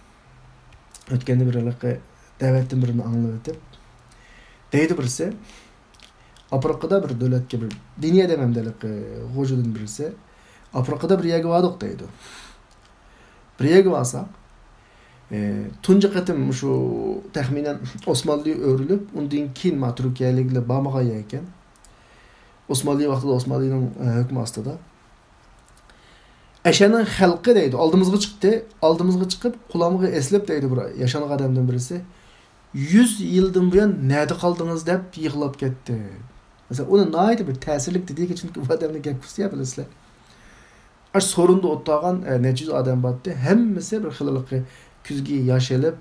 ئۆتكەندە بىر ھېلىقى دەۋەتتىن بىرىنى ئاڭلىۋېتىپ، دەيدۇ بىرسى، ئافرىقىدا بىر دۆلەتكە بىر دىنىي ئادەم ھەمدە ھېلىقى غوجىدىن بىرسى، ئافرىقىدا بىر يەرگە باردۇق دەيدۇ. بىر يەرگە بارساق، ئى، تۇنجى قېتىم شۇ تەخمىنەن ئوسمانلى ئۆرۈلۈپ، ئۇندىن كېيىن ما تۈركىيەلىكلەر بارمىغان يەر ئىكەن. ئوسمانلى ۋاقتىدا ئوسمانلىنىڭ، ئى، ھۆكمى ئاستىدا. ئەشەنىڭ خەلقى دەيدۇ، ئالدىمىزغا چىقتى. ئالدىمىزغا چىقىپ، قۇلامغا ئېسىلىپ دەيدۇ بىر ياشانغان ئادەمدىن بىرسى، «يۈز يىلدىن بۇيان نەدە قالدىڭىز؟» دەپ يىغلاپ كەتتى. مەسىلەن، ئۇنى ناھايىتى بىر تەسىرلىك دېدىكى، چۈنكى بۇ ئادەمنى گەپ قىلسا يا بىلىسىلەر. ئاشۇ سورۇندا ئولتۇرغان، ئە، نەچچە يۈز ئادەم بارتتى. ھەممىسى بىر خىللىقى كۆزىگە ياش ئېلىپ،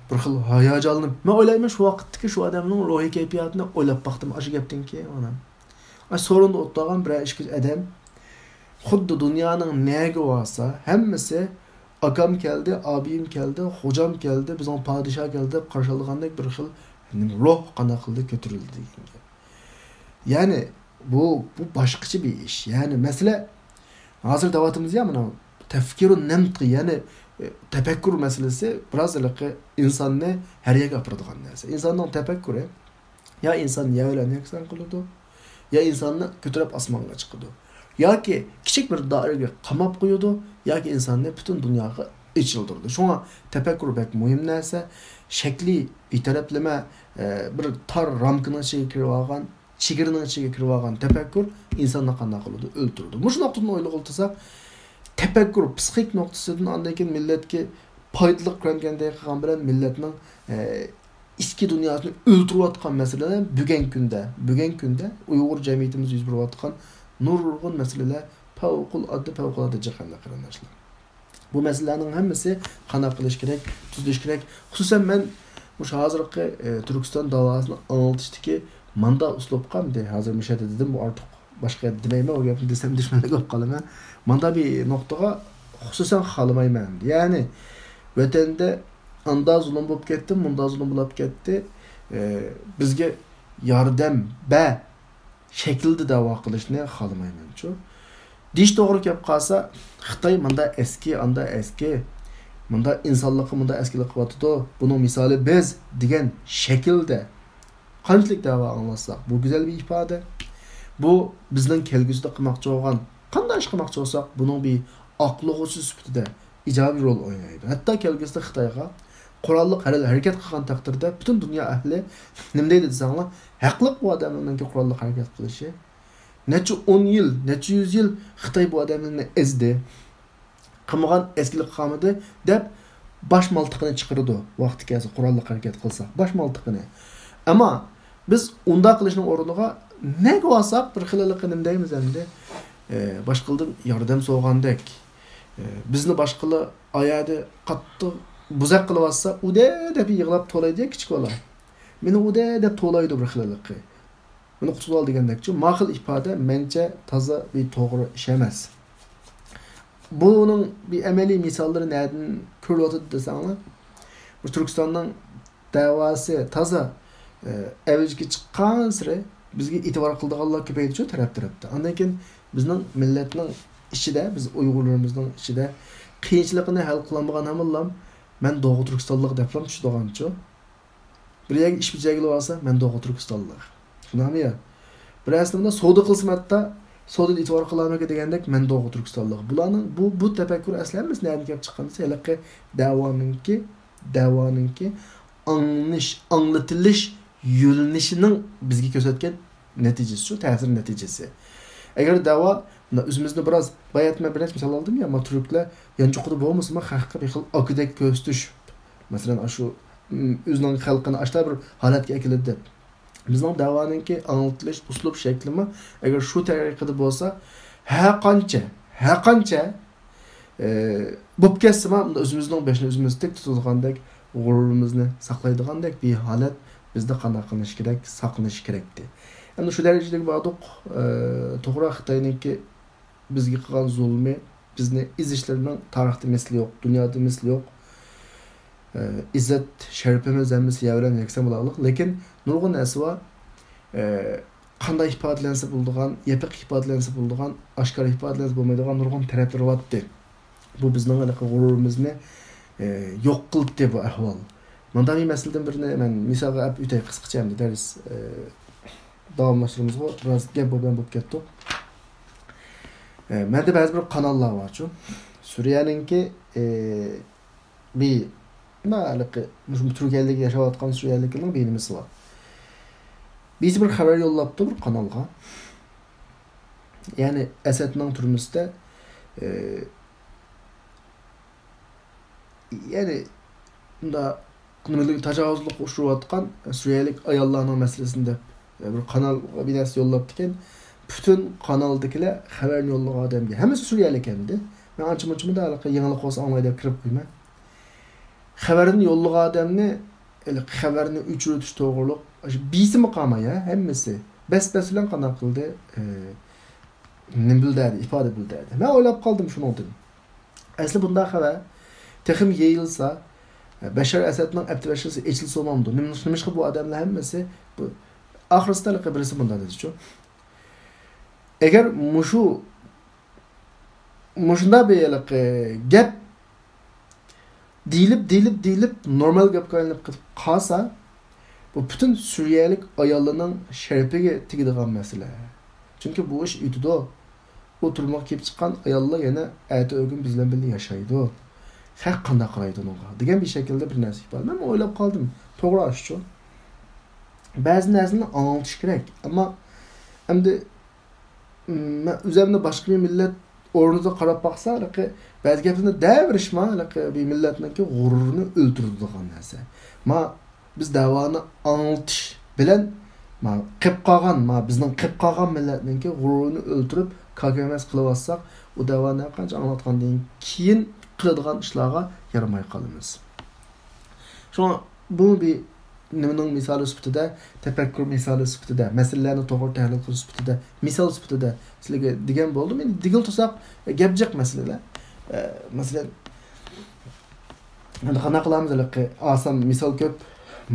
بىر خىل ھاياجانلىنىپ. مەن ئويلايمەن، شۇ ۋاقىتتىكى شۇ ئادەمنىڭ روھىي كەيپىياتىنى ئويلاپ باقتىم ئاشۇ گەپتىن كېيىن مانا. ئاشۇ سورۇندا ئولتۇرغان بىرەر ئىككى ئادەم خۇددى دۇنيانىڭ نەگە بارسا، ھەممىسى «ئاكام كەلدى، ئابىيىم كەلدى، خوجام كەلدى، بىزنىڭ پادىشاھ كەلدى» دەپ قارشى ئالىدىغاندەك بىر خىل روھ قانداق قىلدى، كۆتۈرۈلدى دېگەن گەپ. يەنى بۇ، بۇ باشقىچە بىر ئىش. يەنى مەسىلە، ھازىر دەۋاتىمىز يا، مانا تەفكىرۇ نەمت، يەنى، ئە، تەپەككۇر مەسىلىسى بىراز ھېلىقى ئىنساننى ھەر يەرگە ئاپىرىدىغان نەرسە. ئىنساننىڭ تەپەككۇرى يا ئىنسان يەر بىلەن يەكسان قىلىدۇ، يا ئىنساننى كۆتۈرۈپ ئاسمانغا چىقىدۇ. ياكى كىچىك بىر دائىرىگە قاماپ قويىدۇ، ياكى ئىنساننى پۈتۈن دۇنياغا ئېچىلدۇرىدۇ. شۇڭا تەپەككۇر بەك مۇھىم نەرسە. شەكلىي بىر تەرەپلىمە، ئە، بىر تار رامكىنىڭ ئىچىگە كىرىۋالغان، چېگرىنىڭ ئىچىگە كىرىۋالغان تەپەككۇر ئىنساننى قانداق قىلىدۇ؟ ئۆلتۈرىدۇ. مۇشۇ نۇقتىدىن ئويلىغىلى تۇرساق، تەپەككۇر پسىخىك نۇقتىسىدىن، ئاندىن كېيىن مىللەتكە پايدىلىق كۆرۈنگەندەك قىلغان بىلەن مىللەتنىڭ، ئە، ئىچكى دۇنياسىنى ئۆلتۈرۈۋاتقان مەسىلىلەر بۈگۈنكى كۈندە، بۈگۈنكى كۈندە ئۇيغۇر جەمئىيىتىمىزدە يۈز بېرىۋاتقان نۇرغۇن مەسىلىلەر پەۋقۇلئاددە، پەۋقۇلئاددە جىق ئەمدى قېرىنداشلار. بۇ مەسىلىلەرنىڭ ھەممىسى قانداق قىلىش كېرەك، تۈزىلىش كېرەك. خۇسۇسەن مەن مۇشۇ ھازىرقى، ئە، تۈركىستان داۋاسىنى ئاڭلىتىشتىكى ماندا ئۇسلۇبقا، ئەمدى ھازىر مۇشۇ يەردە دېدىم، بۇ ئارتۇق باشقا يەردە دېمەيمەن، ئۇ گەپنى دېسەم دۈشمەنلىك بولۇپ قالىمەن. ماندا بىر نۇقتىغا خۇسۇسەن خالىمايمەن. يەنى ۋەتەندە ئاندا زۇلۇم بولۇپ كەتتى، مۇندا زۇلۇم بولۇپ كەتتى. ئە، بىزگە ياردەم بەر شەكلىدە دەۋا قىلىشنى خالىمايمەنچۇ. دېيىش توغرا كەپ قالسا، خىتاي ماندا ئەسكى، ئاندا ئەسكى، ماندا ئىنسانلىققا ماندا ئەسكىلىك قىلىۋاتىدۇ، بۇنىڭ مىسالى بىز دېگەن شەكىلدە قانچىلىك دەۋا ئاڭلاتساق، بۇ گۈزەل بىر ئىپادە. بۇ بىزنىڭ كەلگۈسىدە قىلماقچى بولغان قانداق ئىش قىلماقچى بولساق، بۇنىڭ بىر ئاقلىغۇچىسى سۈپىتىدە ئىجابىي رول ئوينايدۇ. ھەتتا كەلگۈسىدە خىتايغا قوراللىق ھەر-، ھەرىكەت قىلغان تەقدىردە، پۈتۈن دۇنيا ئەھلى نېمە دەيدۇ دېسەڭلار، ھەقلىق بۇ ئادەمنىڭكى قوراللىق ھەرىكەت قىلىشى. نەچچە ئون يىل، نەچچە يۈز يىل خىتاي بۇ ئادەملەرنى ئەزدى، قىلمىغان ئەسكىلىك قالمىدى دەپ باش مالتىقىنى چىقىرىدۇ. ۋاقتى كەلسە قوراللىق ھەرىكەت قىلساق، باش مالتىقىنى. ئەمما بىز ئۇنداق قىلىشنىڭ ئورنىغا نەگە بارساق بىر خىل ھېلىقى نېمە دەيمىز ئەمدى، ئە، باشقىلاردىن ياردەم سورىغاندەك، ئە، بىزنى باشقىلار ئايەردە قاتتىق بۇزاق قىلىۋاتسا، ئۇدە دەپ يىغلاپ توۋلايدۇ يا كىچىك بالا. مېنى ئۇدە دەپ توۋلايدۇ بىر خىل ھېلىقى. ئۇنى قۇتۇلۇۋال دېگەندەكچۇ، ما خىل ئىپادە مەنچە تازا بىر توغرا ئىش ئەمەس. بۇنىڭ بىر ئەمەلىي مىساللىرى نەدىن كۆرۈلۈۋاتىدۇ دېسەڭلار، بۇ تۈركىستاننىڭ دەۋاسى تازا، ئە، ئەۋجىگە چىققانسېرى بىزگە ئېتىبار قىلىدىغانلار كۆپەيدىچۇ تەرەپ-تەرەپتە. ئاندىن كېيىن بىزنىڭ مىللەتنىڭ ئىچىدە، بىز ئۇيغۇرلىرىمىزنىڭ ئىچىدە قىيىنچىلىقىنى ھەل قىلالمىغان ھامانلام مەن دوغۇ تۈركىستانلىق دەپلا چۈشىدىغانچۇ. بىر يەرگە ئىش بېجەرگىلى بارسا، مەن دوغۇ تۈركىستانلىق. شۇنداقمۇ يا؟ بىر ئەسلىمىدە سودا قىلسىمۇ ھەتتا سودىدا ئېتىبار قىلارمىكىن دېگەندەك، مەن دوغۇ تۈركىستانلىق. بۇلارنىڭ بۇ، بۇ تەپەككۇر ئەسلى ھەممىسى نەدىن كېلىپ چىققان دېسە، ھېلىقى دەۋانىڭكى، دەۋانىڭكى ئاڭلىنىش، ئاڭلىتىلىش يۆنىلىشىنىڭ بىزگە كۆرسەتكەن نەتىجىسى شۇ، تەسىر نەتىجىسى. ئەگەر دەۋا، مۇنداق ئۆزىمىزنى بىراز، بايا مەن بىر نەچچە مىسال ئالدىم يا، ما تۈركلەر يانچۇقىدا بولمىسىمۇ خەققە بىر خىل ئاكىدەك كۆرسىتىش. مەسىلەن، ئاشۇ، ئم، ئۆزىنىڭ خەلقىنى ئاشۇنداق بىر ھالەتكە ئەكېلىدۇ دەپ. بىزنىڭ دەۋانىڭكى ئاڭلىتىلىش ئۇسلۇب شەكلىمۇ ئەگەر شۇ تەرىقىدە بولسا، ھەر قانچە، ھەر قانچە، ئە، بولۇپ كەتسىمۇ، ئۆزىمىزنىڭ بېشىنى ئۆزىمىز تىك تۇتىدىغاندەك، غۇرۇرىمىزنى ساقلايدىغاندەك بىر ھالەت بىزدە قانداق قىلىنىشى كېرەك، ساقلىنىشى كېرەكتى. ئەمدى شۇ دەرىجىگە باردۇق، ئە، توغرا خىتاينىڭكى بىزگە قىلغان زۇلمى، بىزنى ئېزىشلىرىنىڭ تارىختا مىسلى يوق، دۇنيادا مىسلى يوق. ئە، ئىززەت، شەرىپىمىز ھەممىسى يەر بىلەن يەكسان بولاغلىق. لېكىن نۇرغۇن نەرسە بار. ئە، قانداق ئىپادىلەنسە بولىدىغان، يېپىق ئىپادىلەنسە بولىدىغان، ئاشكارا ئىپادىلەنسە بولمايدىغان نۇرغۇن تەرەپلىرى بارتتى. بۇ بىزنىڭ ھېلىقى غۇرۇرىمىزنى، ئە، يوق قىلدى بۇ ئەھۋال. مۇنداق بىر مەسىلىدىن بىرنى مەن مىسالغا ئەپ ئۆتەي قىسقىچە ئەمدى دەرس، ئە، داۋاملاشتۇرىمىزغۇ بىراز گەپ بولغان بولۇپ كەتتۇق. ئە، مەندە بەزى بىر قاناللار بارچۇ. سۈرىيەنىڭكى، ئە، بىر، ما، ھېلىقى، مۇشۇ تۈركىيەلىك ياشاۋاتقان سۈرىيەلىكلەرنىڭ بىر نېمىسى بار. بىرسى بىر خەۋەر يوللاپتۇ بىر قانالغا. يەنى ئەسەدنىڭ تۈرمىسىدە، ئە، يەنى، مۇنداق، نېمىلىك تاجاۋۇزلۇققا ئۇچراۋاتقان سۈرىيەلىك ئاياللارنىڭ مەسىلىسىنى دەپ، بىر قانالغا بىر نەرسە يوللاپتىكەن. پۈتۈن قانالدىكىلەر خەۋەرنى يوللىغان ئادەمگە، ھەممىسى سۈرىيەلىك ئەمدى. مەن ئانچە-مۇنچىمۇ ھېلىقى يېڭىلىق بولسا ئاڭلاي دەپ كىرىپ قويىمەن. خەۋەرنى يوللىغان ئادەمنى، ھېلىقى خەۋەرنى ئۆچۈرۈۋېتىش توغرۇلۇق، ئاشۇ بىسىمۇ قالماي، ھە، ھەممىسى. بەس-بەس بىلەن قانداق قىلدى؟ ئى، نېمە بىلدۈردى، ئىپادە بىلدۈردى. مەن ئويلاپ قالدىم شۇنىڭدىن. ئەسلى بۇنداق خەۋەر تېخىمۇ يېيىلسا، بەشار ئەسەدنىڭ ئەپتى بەشىرىسى ئېچىلسا بولمامدۇ؟ نېمە-، نېمىشقا بۇ ئادەملەر ھەممىسى بۇ، ئاخىرسىدا ھېلىقى بىرسى مۇنداق دېدىچۇ. ئەگەر مۇشۇ، مۇشۇنداق بىر ھېلىقى گەپ دېيىلىپ، دېيىلىپ، دېيىلىپ، نورمال گەپكە ئايلىنىپ كېتىپ قالسا، بۇ پۈتۈن سۈرىيەلىك ئاياللارنىڭ شەرىپىگە تېگىدىغان مەسىلە. چۈنكى بۇ ئىش ئۆتىدۇ. ئۇ تۈرمىگە كىرىپ چىققان ئاياللار يەنە ئەتە ئۆگۈن بىز بىلەن بىللە ياشايدۇ. خەق قانداق قارايدۇ ئۇنىڭغا؟ دېگەن بىر شەكىلدە بىر نەرسە ئىپادە. مەن ئويلاپ قالدىم. توغرا ئىشچۇ. بەزى نەرسىنى ئاڭلىتىش كېرەك. ئەمما ئەمدى، م، مەن ئۆزۈمنى باشقا بىر مىللەت ئورنىدا قاراپ باقسا، ھېلىقى بەزى گەپلەرنى دەۋېرىشمۇ، ھېلىقى بىر مىللەتنىڭكى غۇرۇرىنى ئۆلتۈرىدىغان نەرسە. ما بىز دەۋانى ئاڭلىتىش بىلەن، ما، قېپ قالغان، ما، بىزنىڭ قېپ قالغان مىللەتنىڭكى غۇرۇرىنى ئۆلتۈرۈپ، كاكىمەس قىلىۋاتساق، ئۇ دەۋانى ھەرقانچە ئاڭلاتقاندىن كېيىن قىلىدىغان ئىشلارغا يارىماي قالىمىز. شۇڭا بۇ بىر نېمىنىڭ مىسالى سۈپىتىدە، تەپەككۇر مىسالى سۈپىتىدە، مەسىلىلەرنى توغرا تەھلىل قىلىش سۈپىتىدە، مىسال سۈپىتىدە سىلەرگە دېگەن بولدۇم. ئەمدى دېگىلى تۇرساق، گەپ جىق مەسىلىلەر. ئە، مەسىلەن، ئەمدى قانداق قىلامىز؟ ھېلىقى ئاسان مىسال كۆپ،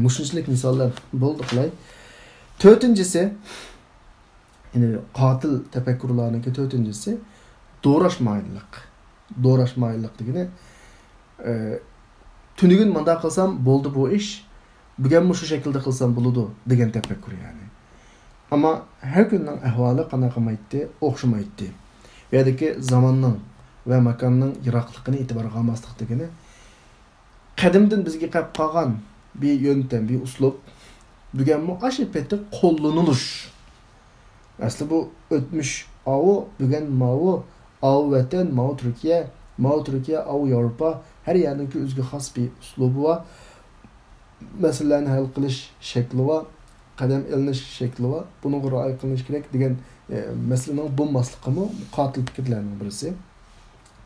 مۇشۇنچىلىك مىساللار بولدى قىلاي. تۆتىنچىسى، يەنى قاتىل تەپەككۇرلارنىڭكى تۆتىنچىسى، دوراش مايىللىق. دوراش مايىللىق دېگىنى، ئە، تۈنۈگۈن مۇنداق قىلسام بولدى بۇ ئىش، بۈگۈنمۇ شۇ شەكىلدە قىلسام بولىدۇ دېگەن تەپەككۇر يەنى. ئەمما ھەر كۈننىڭ ئەھۋالى قانداق قىلمايتتى، ئوخشىمايتتى. بۇ يەردىكى زاماننىڭ ۋە ماكاننىڭ يىراقلىقىنى ئېتىبارغا ئالماسلىق دېگىنى، قەدىمدىن بىزگە قېلىپ قالغان بىر يۆنتەم، بىر ئۇسلۇب، بۈگۈنمۇ ئاشۇ پېتى قوللىنىلىش. ئەسلى بۇ ئۆتمۈش ئاۋۇ، بۈگۈن ماۋۇ، ئاۋۇ ۋەتەن، ماۋۇ تۈركىيە، ماۋۇ تۈركىيە، ئاۋۇ ياۋروپا، ھەر يەرنىڭكى ئۆزىگە خاس بىر ئۇسلۇبى بار. مەسىلىلەرنى ھەل قىلىش شەكلى بار، قەدەم ئېلىنىش شەكلى بار. بۇنىڭغا رىئايە قىلىنىشى كېرەك دېگەن، ئە، مەسىلىنىڭ بولماسلىقىمۇ قاتىل پىكىرلەرنىڭ بىرسى.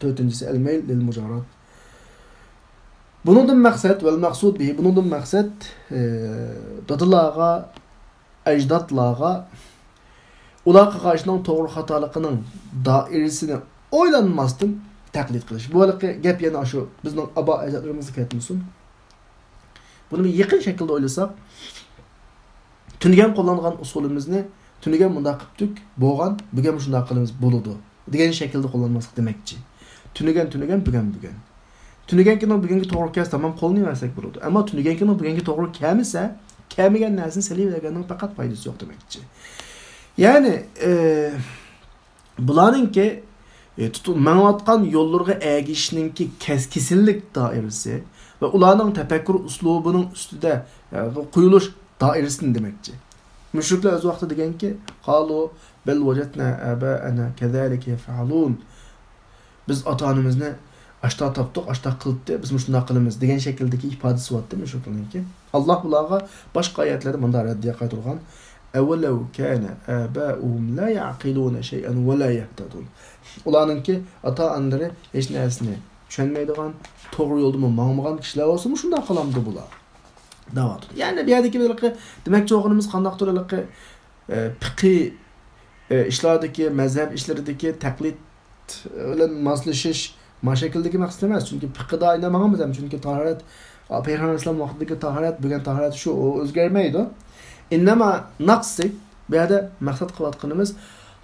تۆتىنچىسى، ئەل مەيل لىل مۇجارات. بۇنىڭدىن مەقسەت، ۋەل مەقسۇد بىھى، بۇنىڭدىن مەقسەت، ئە، دادىلارغا، ئەجدادلارغا، ئۇلار قىلغان ئىشنىڭ توغرا خاتالىقىنىڭ دائىرىسىنى ئويلانماستىن تەقلىد قىلىش. بۇ ھېلىقى گەپ يەنە شۇ بىزنىڭ ئابا ئەجدادلىرىمىزغا كەتمىسۇن. بۇنى بىر يېقىن شەكىلدە ئويلىساق، تۈنۈگۈن قوللانغان ئۇسۇلىمىزنى تۈنۈگۈن مۇنداق قىپتۇق، بولغان، بۈگۈن شۇنداق قىلىمىز، بولىدۇ دېگەن شەكىلدە قوللانماسلىق دېمەكچى. تۈنۈگۈن، تۈنۈگۈن، بۈگۈن، بۈگۈن. تۈنۈگۈنكىنىڭ بۈگۈنگە توغرا كەلسە تامام قوللىنىۋەرسەك بولىدۇ. ئەمما تۈنۈگۈنكىنىڭ بۈگۈنگە توغرا كەلمىسە، كەلمىگەن نەرسىنى سېلىۋەرگەننىڭ پەقەت پايدىسى يوق دېمەكچى. يەنى، ئى، بۇلارنىڭكى، ئى، تۇتۇپ مېڭىۋاتقان يوللىرىغا ئەگىشىشنىڭكى كەس-، كېسىللىك دائىرىسى ۋە ئۇلارنىڭ تەپەككۇر ئۇسلۇبىنىڭ ئۈستىدە، ئى، قويۇلۇش دائىرىسىنى دېمەكچى. مۇشرىكلار ئۆز ۋاقتىدا دېگەنكى، قالۇ بەل ۋەجەدنا ئابائانا كەزالىكە يەفئەلۇن. بىز ئاتا-ئانىمىزنى ئاشتا تاپتۇق، ئاشتا قىلتى، بىز مۇشۇنداق قىلىمىز دېگەن شەكىلدىكى ئىپادىسى بارتتى مۇشرىكلارنىڭكى. ئاللاھ بۇلارغا باشقا ئايەتلەردە مۇنداق رەددىيە قايتۇرغان، ئەۋەلەۋ كانە ئابائۇھۇم لا يەئقىلۇنە شەيئەن ۋە لا يەھتەدۇن. ئۇلارنىڭكى ئاتا-ئانىلىرى ھېچ نەرسىنى چۈشەنمەيدىغان، توغرا يولدىمۇ ماڭمىغان كىشىلەر بولسىمۇ شۇنداق قىلامدۇ بۇلار؟ دەۋاتىدۇ. يەنى بۇ يەردىكى ھېلىقى دېمەكچى بولغىنىمىز قانداقتۇر، ھېلىقى، ئە، پىقىي، ئە، ئىشلاردىكى، مەزھەپ ئىشلىرىدىكى تەقلىد بىلەن ماسلىشىش، ما شەكىلدىكى مەقسەت ئەمەس. چۈنكى پىقىدا ئەينە ماڭىمىز ھەم. چۈنكى تاھارەت، پەيغەمبەر ئەلەيھىسسالام ۋاقتىدىكى تاھارەت، بۈگۈن تاھارەت شۇ، ئۇ ئۆزگەرمەيدۇ. ئىننەما ناقسى، بۇ يەردە مەقسەت قىلىۋاتقىنىمىز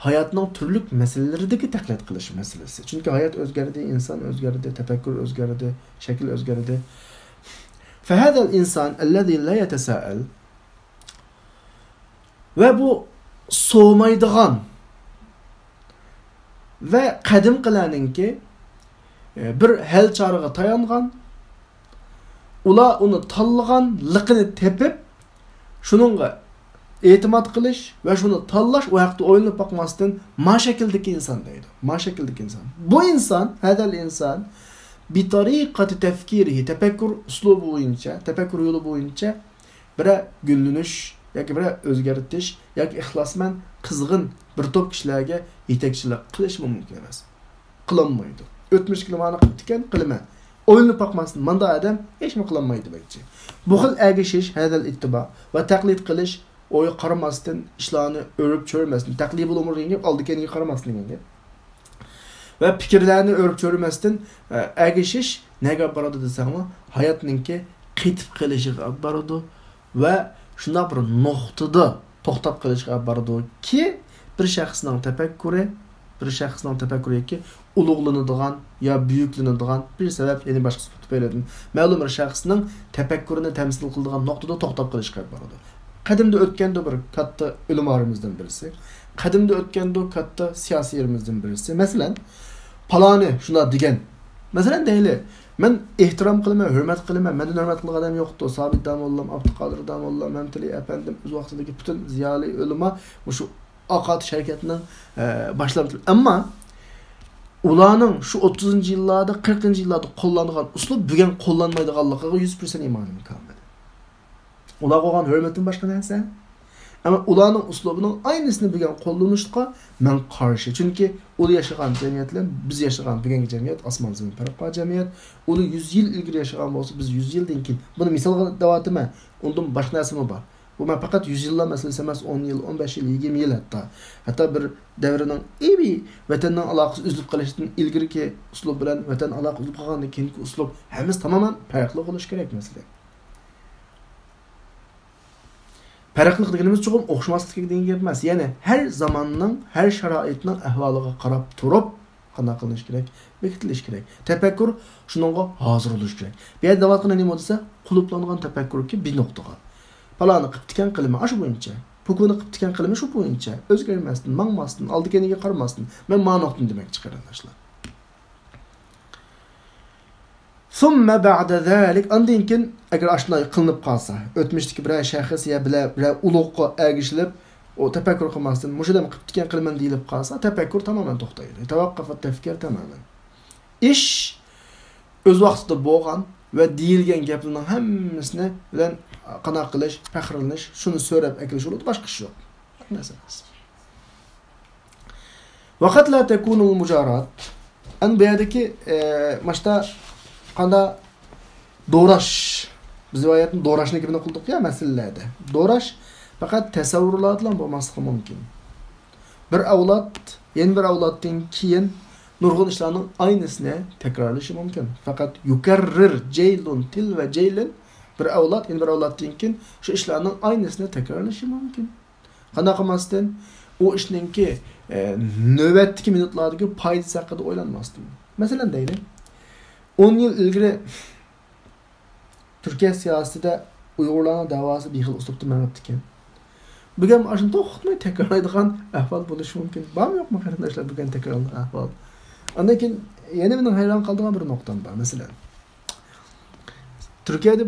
ھاياتنىڭ تۈرلۈك مەسىلىلىرىدىكى تەقلىد قىلىش مەسىلىسى. چۈنكى ھايات ئۆزگەردى، ئىنسان ئۆزگەردى، تەپەككۇر ئۆزگەردى، شەكىل ئۆزگەردى. فهذا الإنسان الذي لا يتساءل. ۋە بۇ سومايدىغان ۋە قەدىمكىلەرنىڭكى، ئە، بىر ھەل چارىغا تايانغان، ئۇلار ئۇنى تاللىغانلىقىنى تېپىپ، شۇنىڭغا ئېتىماد قىلىش ۋە شۇنى تاللاش، ئۇ ھەقتە ئويلىنىپ باقماستىن، ما شەكىلدىكى ئىنسان دەيدۇ. ما شەكىلدىكى ئىنسان. بۇ ئىنسان، هذا الإنسان، بطريقة تفكيره، تەپەككۇر ئۇسلۇبى بويىچە، تەپەككۇر يولى بويىچە بىرەر گۈللىنىش ياكى بىرەر ئۆزگەرتىش ياكى ئىخلاسمەن، قىزغىن بىر توپ كىشىلەرگە يېتەكچىلىك قىلىشمۇ مۇمكىن ئەمەس. قىلالمايدۇ. ئۆتمۈشتىكىلا مانا قىپتىكەن، قىلىمەن. ئويلىنىپ باقماستىن، ماندا ئادەم ھېچنېمە قىلالمايدۇ دېمەكچى. بۇ خىل ئەگىشىش، هذا الاتباع، ۋە تەقلىد قىلىش، ئويغا قارىماستىن، ئىشلارنى ئۆرۈپ چۆرىمەستىن، تەقلىبۇل ئۇمۇر دېگەن گەپ، ئالدى كەينىگە قارىماسلىق دېگەن گەپ. ۋە پىكىرلەرنى ئۆرۈپ چۆرىمەستىن، ئە، ئەگىشىش نەگە ئاپىرىدۇ دېسەڭلار، ھاياتنىڭكى قېتىپ قېلىشىغا ئاپىرىدۇ ۋە شۇنداق بىر نۇقتىدا توختاپ قېلىشقا ئاپىرىدۇكى، بىر شەخسنىڭ تەپەككۇرى، بىر شەخسنىڭ تەپەككۇرى ياكى ئۇلۇغلىنىدىغان يا بۈيۈكلىنىدىغان بىر سەۋەب، يەنى باشقا سەۋەب تۈپەيلىدىن مەلۇم بىر شەخسنىڭ تەپەككۇرىنى تەمسىل قىلىدىغان نۇقتىدا توختاپ قېلىشقا ئاپىرىدۇ. قەدىمدە ئۆتكەندۇ بىر كاتتا ئۆلىمالىرىمىزدىن بىرسى. قەدىمدە ئۆتكەندۇ كاتتا سىياسىيلىرىمىزدىن بىرسى. مەسىلەن، پالانى شۇنداق دېگەن. مەسىلەن، دەيلى، مەن ئېھتىرام قىلىمەن، ھۆرمەت قىلىمەن، مەندىن ھۆرمەت قىلغان ئادەم يوقتۇ. سابىت داموللام، ئابدۇقادىر داموللام، مەمتىلى ئەپەندىم، ئۆز ۋاقتىدىكى پۈتۈن زىيالىي ئۆلىما مۇشۇ ئاق ئاتۇش ھەرىكەتنىڭ، ئە، باشلامچىلىرى. ئەمما ئۇلارنىڭ شۇ ئوتتۇزىنچى يىللاردا، قىرىقىنچى يىللاردا قوللانغان ئۇسلۇب بۈگۈن قوللانمايدىغانلىقىغا يۈز پىرسەنت ئىمانىم كامىل. ئۇلارغا بولغان ھۆرمىتىم باشقا نەرسە. ئەمما ئۇلارنىڭ ئۇسلۇبىنىڭ ئاينىسىنى بۈگۈن قوللىنىشقا مەن قارشى. چۈنكى ئۇلار ياشىغان جەمئىيەت بىلەن بىز ياشىغان بۈگۈنكى جەمئىيەت ئاسمان زېمىن پەرقى بار جەمئىيەت. ئۇلار يۈز يىل ئىلگىرى ياشىغان بولسا، بىز يۈز يىلدىن كېيىن. بۇنى مىسالغا دەۋاتىمەن. ئۇندىن باشقا نەرسىمۇ بار. بۇ مەن پەقەت يۈز يىللار مەسىلىسى ئەمەس، ئون يىل، ئون بەش يىل، يىگىرمە يىل ھەتتا. ھەتتا بىر دەۋرنىڭ ئىبى ۋەتەننىڭ ئالاقىسى ئۈزۈلۈپ قېلىشتىن ئىلگىرىكى ئۇسلۇب بىلەن ۋەتەن ئالاقە ئۈزۈلۈپ قالغاندىن كېيىنكى ئۇسلۇب ھەممىسى تامامەن پەرقلىق بولۇشى كېرەك مەسىلەن. پەرقلىق دېگىنىمىز چوقۇم ئوخشىماسلىق دېگەن گەپ ئەمەس. يەنى ھەر زاماننىڭ، ھەر شارائىتنىڭ ئەھۋالىغا قاراپ تۇرۇپ قانداق قىلىنىشى كېرەك؟ بېكىتىلىشى كېرەك. تەپەككۇر شۇنىڭغا ھازىر بولۇشى كېرەك. بۇ يەردە دەۋاتقىنى نېمە دېسە، قۇلۇپلانغان تەپەككۇركى بىر نۇقتىغا. پالانى قىپتىكەن قىلىمەن ئاشۇ بويىچە. پۇكۇنى قىپتىكەن قىلىمەن شۇ بويىچە. ئۆزگەرمەستىن، ماڭماستىن، ئالدى كەينىگە قارىماستىن. مەن ما نۇقتىنى دېمەكچى، قېرىنداشلار. ثم بعد ذلك، ئاندىن كېيىن ئەگەر ئاشۇنداق قىلىنىپ قالسا، ئۆتمۈشتىكى بىرەر شەخس يا بىلە-، بىرەر ئۇلۇغقا ئەگىشىلىپ، ئۇ تەپەككۇر قىلماستىن، مۇشۇ ئادەم قىپتىكەن، قىلىمەن دېيىلىپ قالسا، تەپەككۇر تامامەن توختايدۇ. توقفت التفكير تماما. ئىش ئۆز ۋاقتىدا بولغان ۋە دېيىلگەن گەپلەرنىڭ ھەممىسىنى بىلەن قانائەت قىلىش، پەخىرلىنىش، شۇنى سۆرەپ ئەكېلىش بولىدۇ، باشقا ئىش يوق. مەسىلەن. وقد لا تكون المجاراة. ئەنە بۇ يەردىكى، ئە، ماشتا قاندا دوراش. بىز رىۋايەتنى دوراشنىڭ گېپىنى قىلدۇق يا مەسىلىلەردە. دوراش پەقەت تەسەۋۋۇرلاردىلا بولماسلىقى مۇمكىن. بىر ئەۋلاد يەنە بىر ئەۋلادتىن كېيىن نۇرغۇن ئىشلارنىڭ ئاينىسىنى تەكرارلىشى مۇمكىن. پەقەت يۇكەررىر جەيلۇن تىلۋە جەيلىن، بىر ئەۋلاد يەنە بىر ئەۋلادتىن كېيىن شۇ ئىشلارنىڭ ئاينىسىنى تەكرارلىشى مۇمكىن. قانداق قىلماستىن، ئۇ ئىشنىڭكى، ئە، نۆۋەتتىكى مىنۇتلاردىكى پايدىسى ھەققىدە ئويلانماستىن. مەسىلەن دەيلى، ئون يىل ئىلگىرى تۈركىيە سىياسىتىدە ئۇيغۇرلارنىڭ دەۋاسى بىر خىل ئۇسلۇبتا مېڭىپتىكەن. بۈگۈن ئاشۇنى توختىماي تەكرارلايدىغان ئەھۋال بولۇشى مۇمكىن. بارمۇ يوقمۇ قېرىنداشلار بۈگۈن تەكرارلىغان ئەھۋال؟ ئاندىن كېيىن يەنە مېنىڭ ھەيران قالىدىغان بىر نۇقتام بار. مەسىلەن، تۈركىيەدە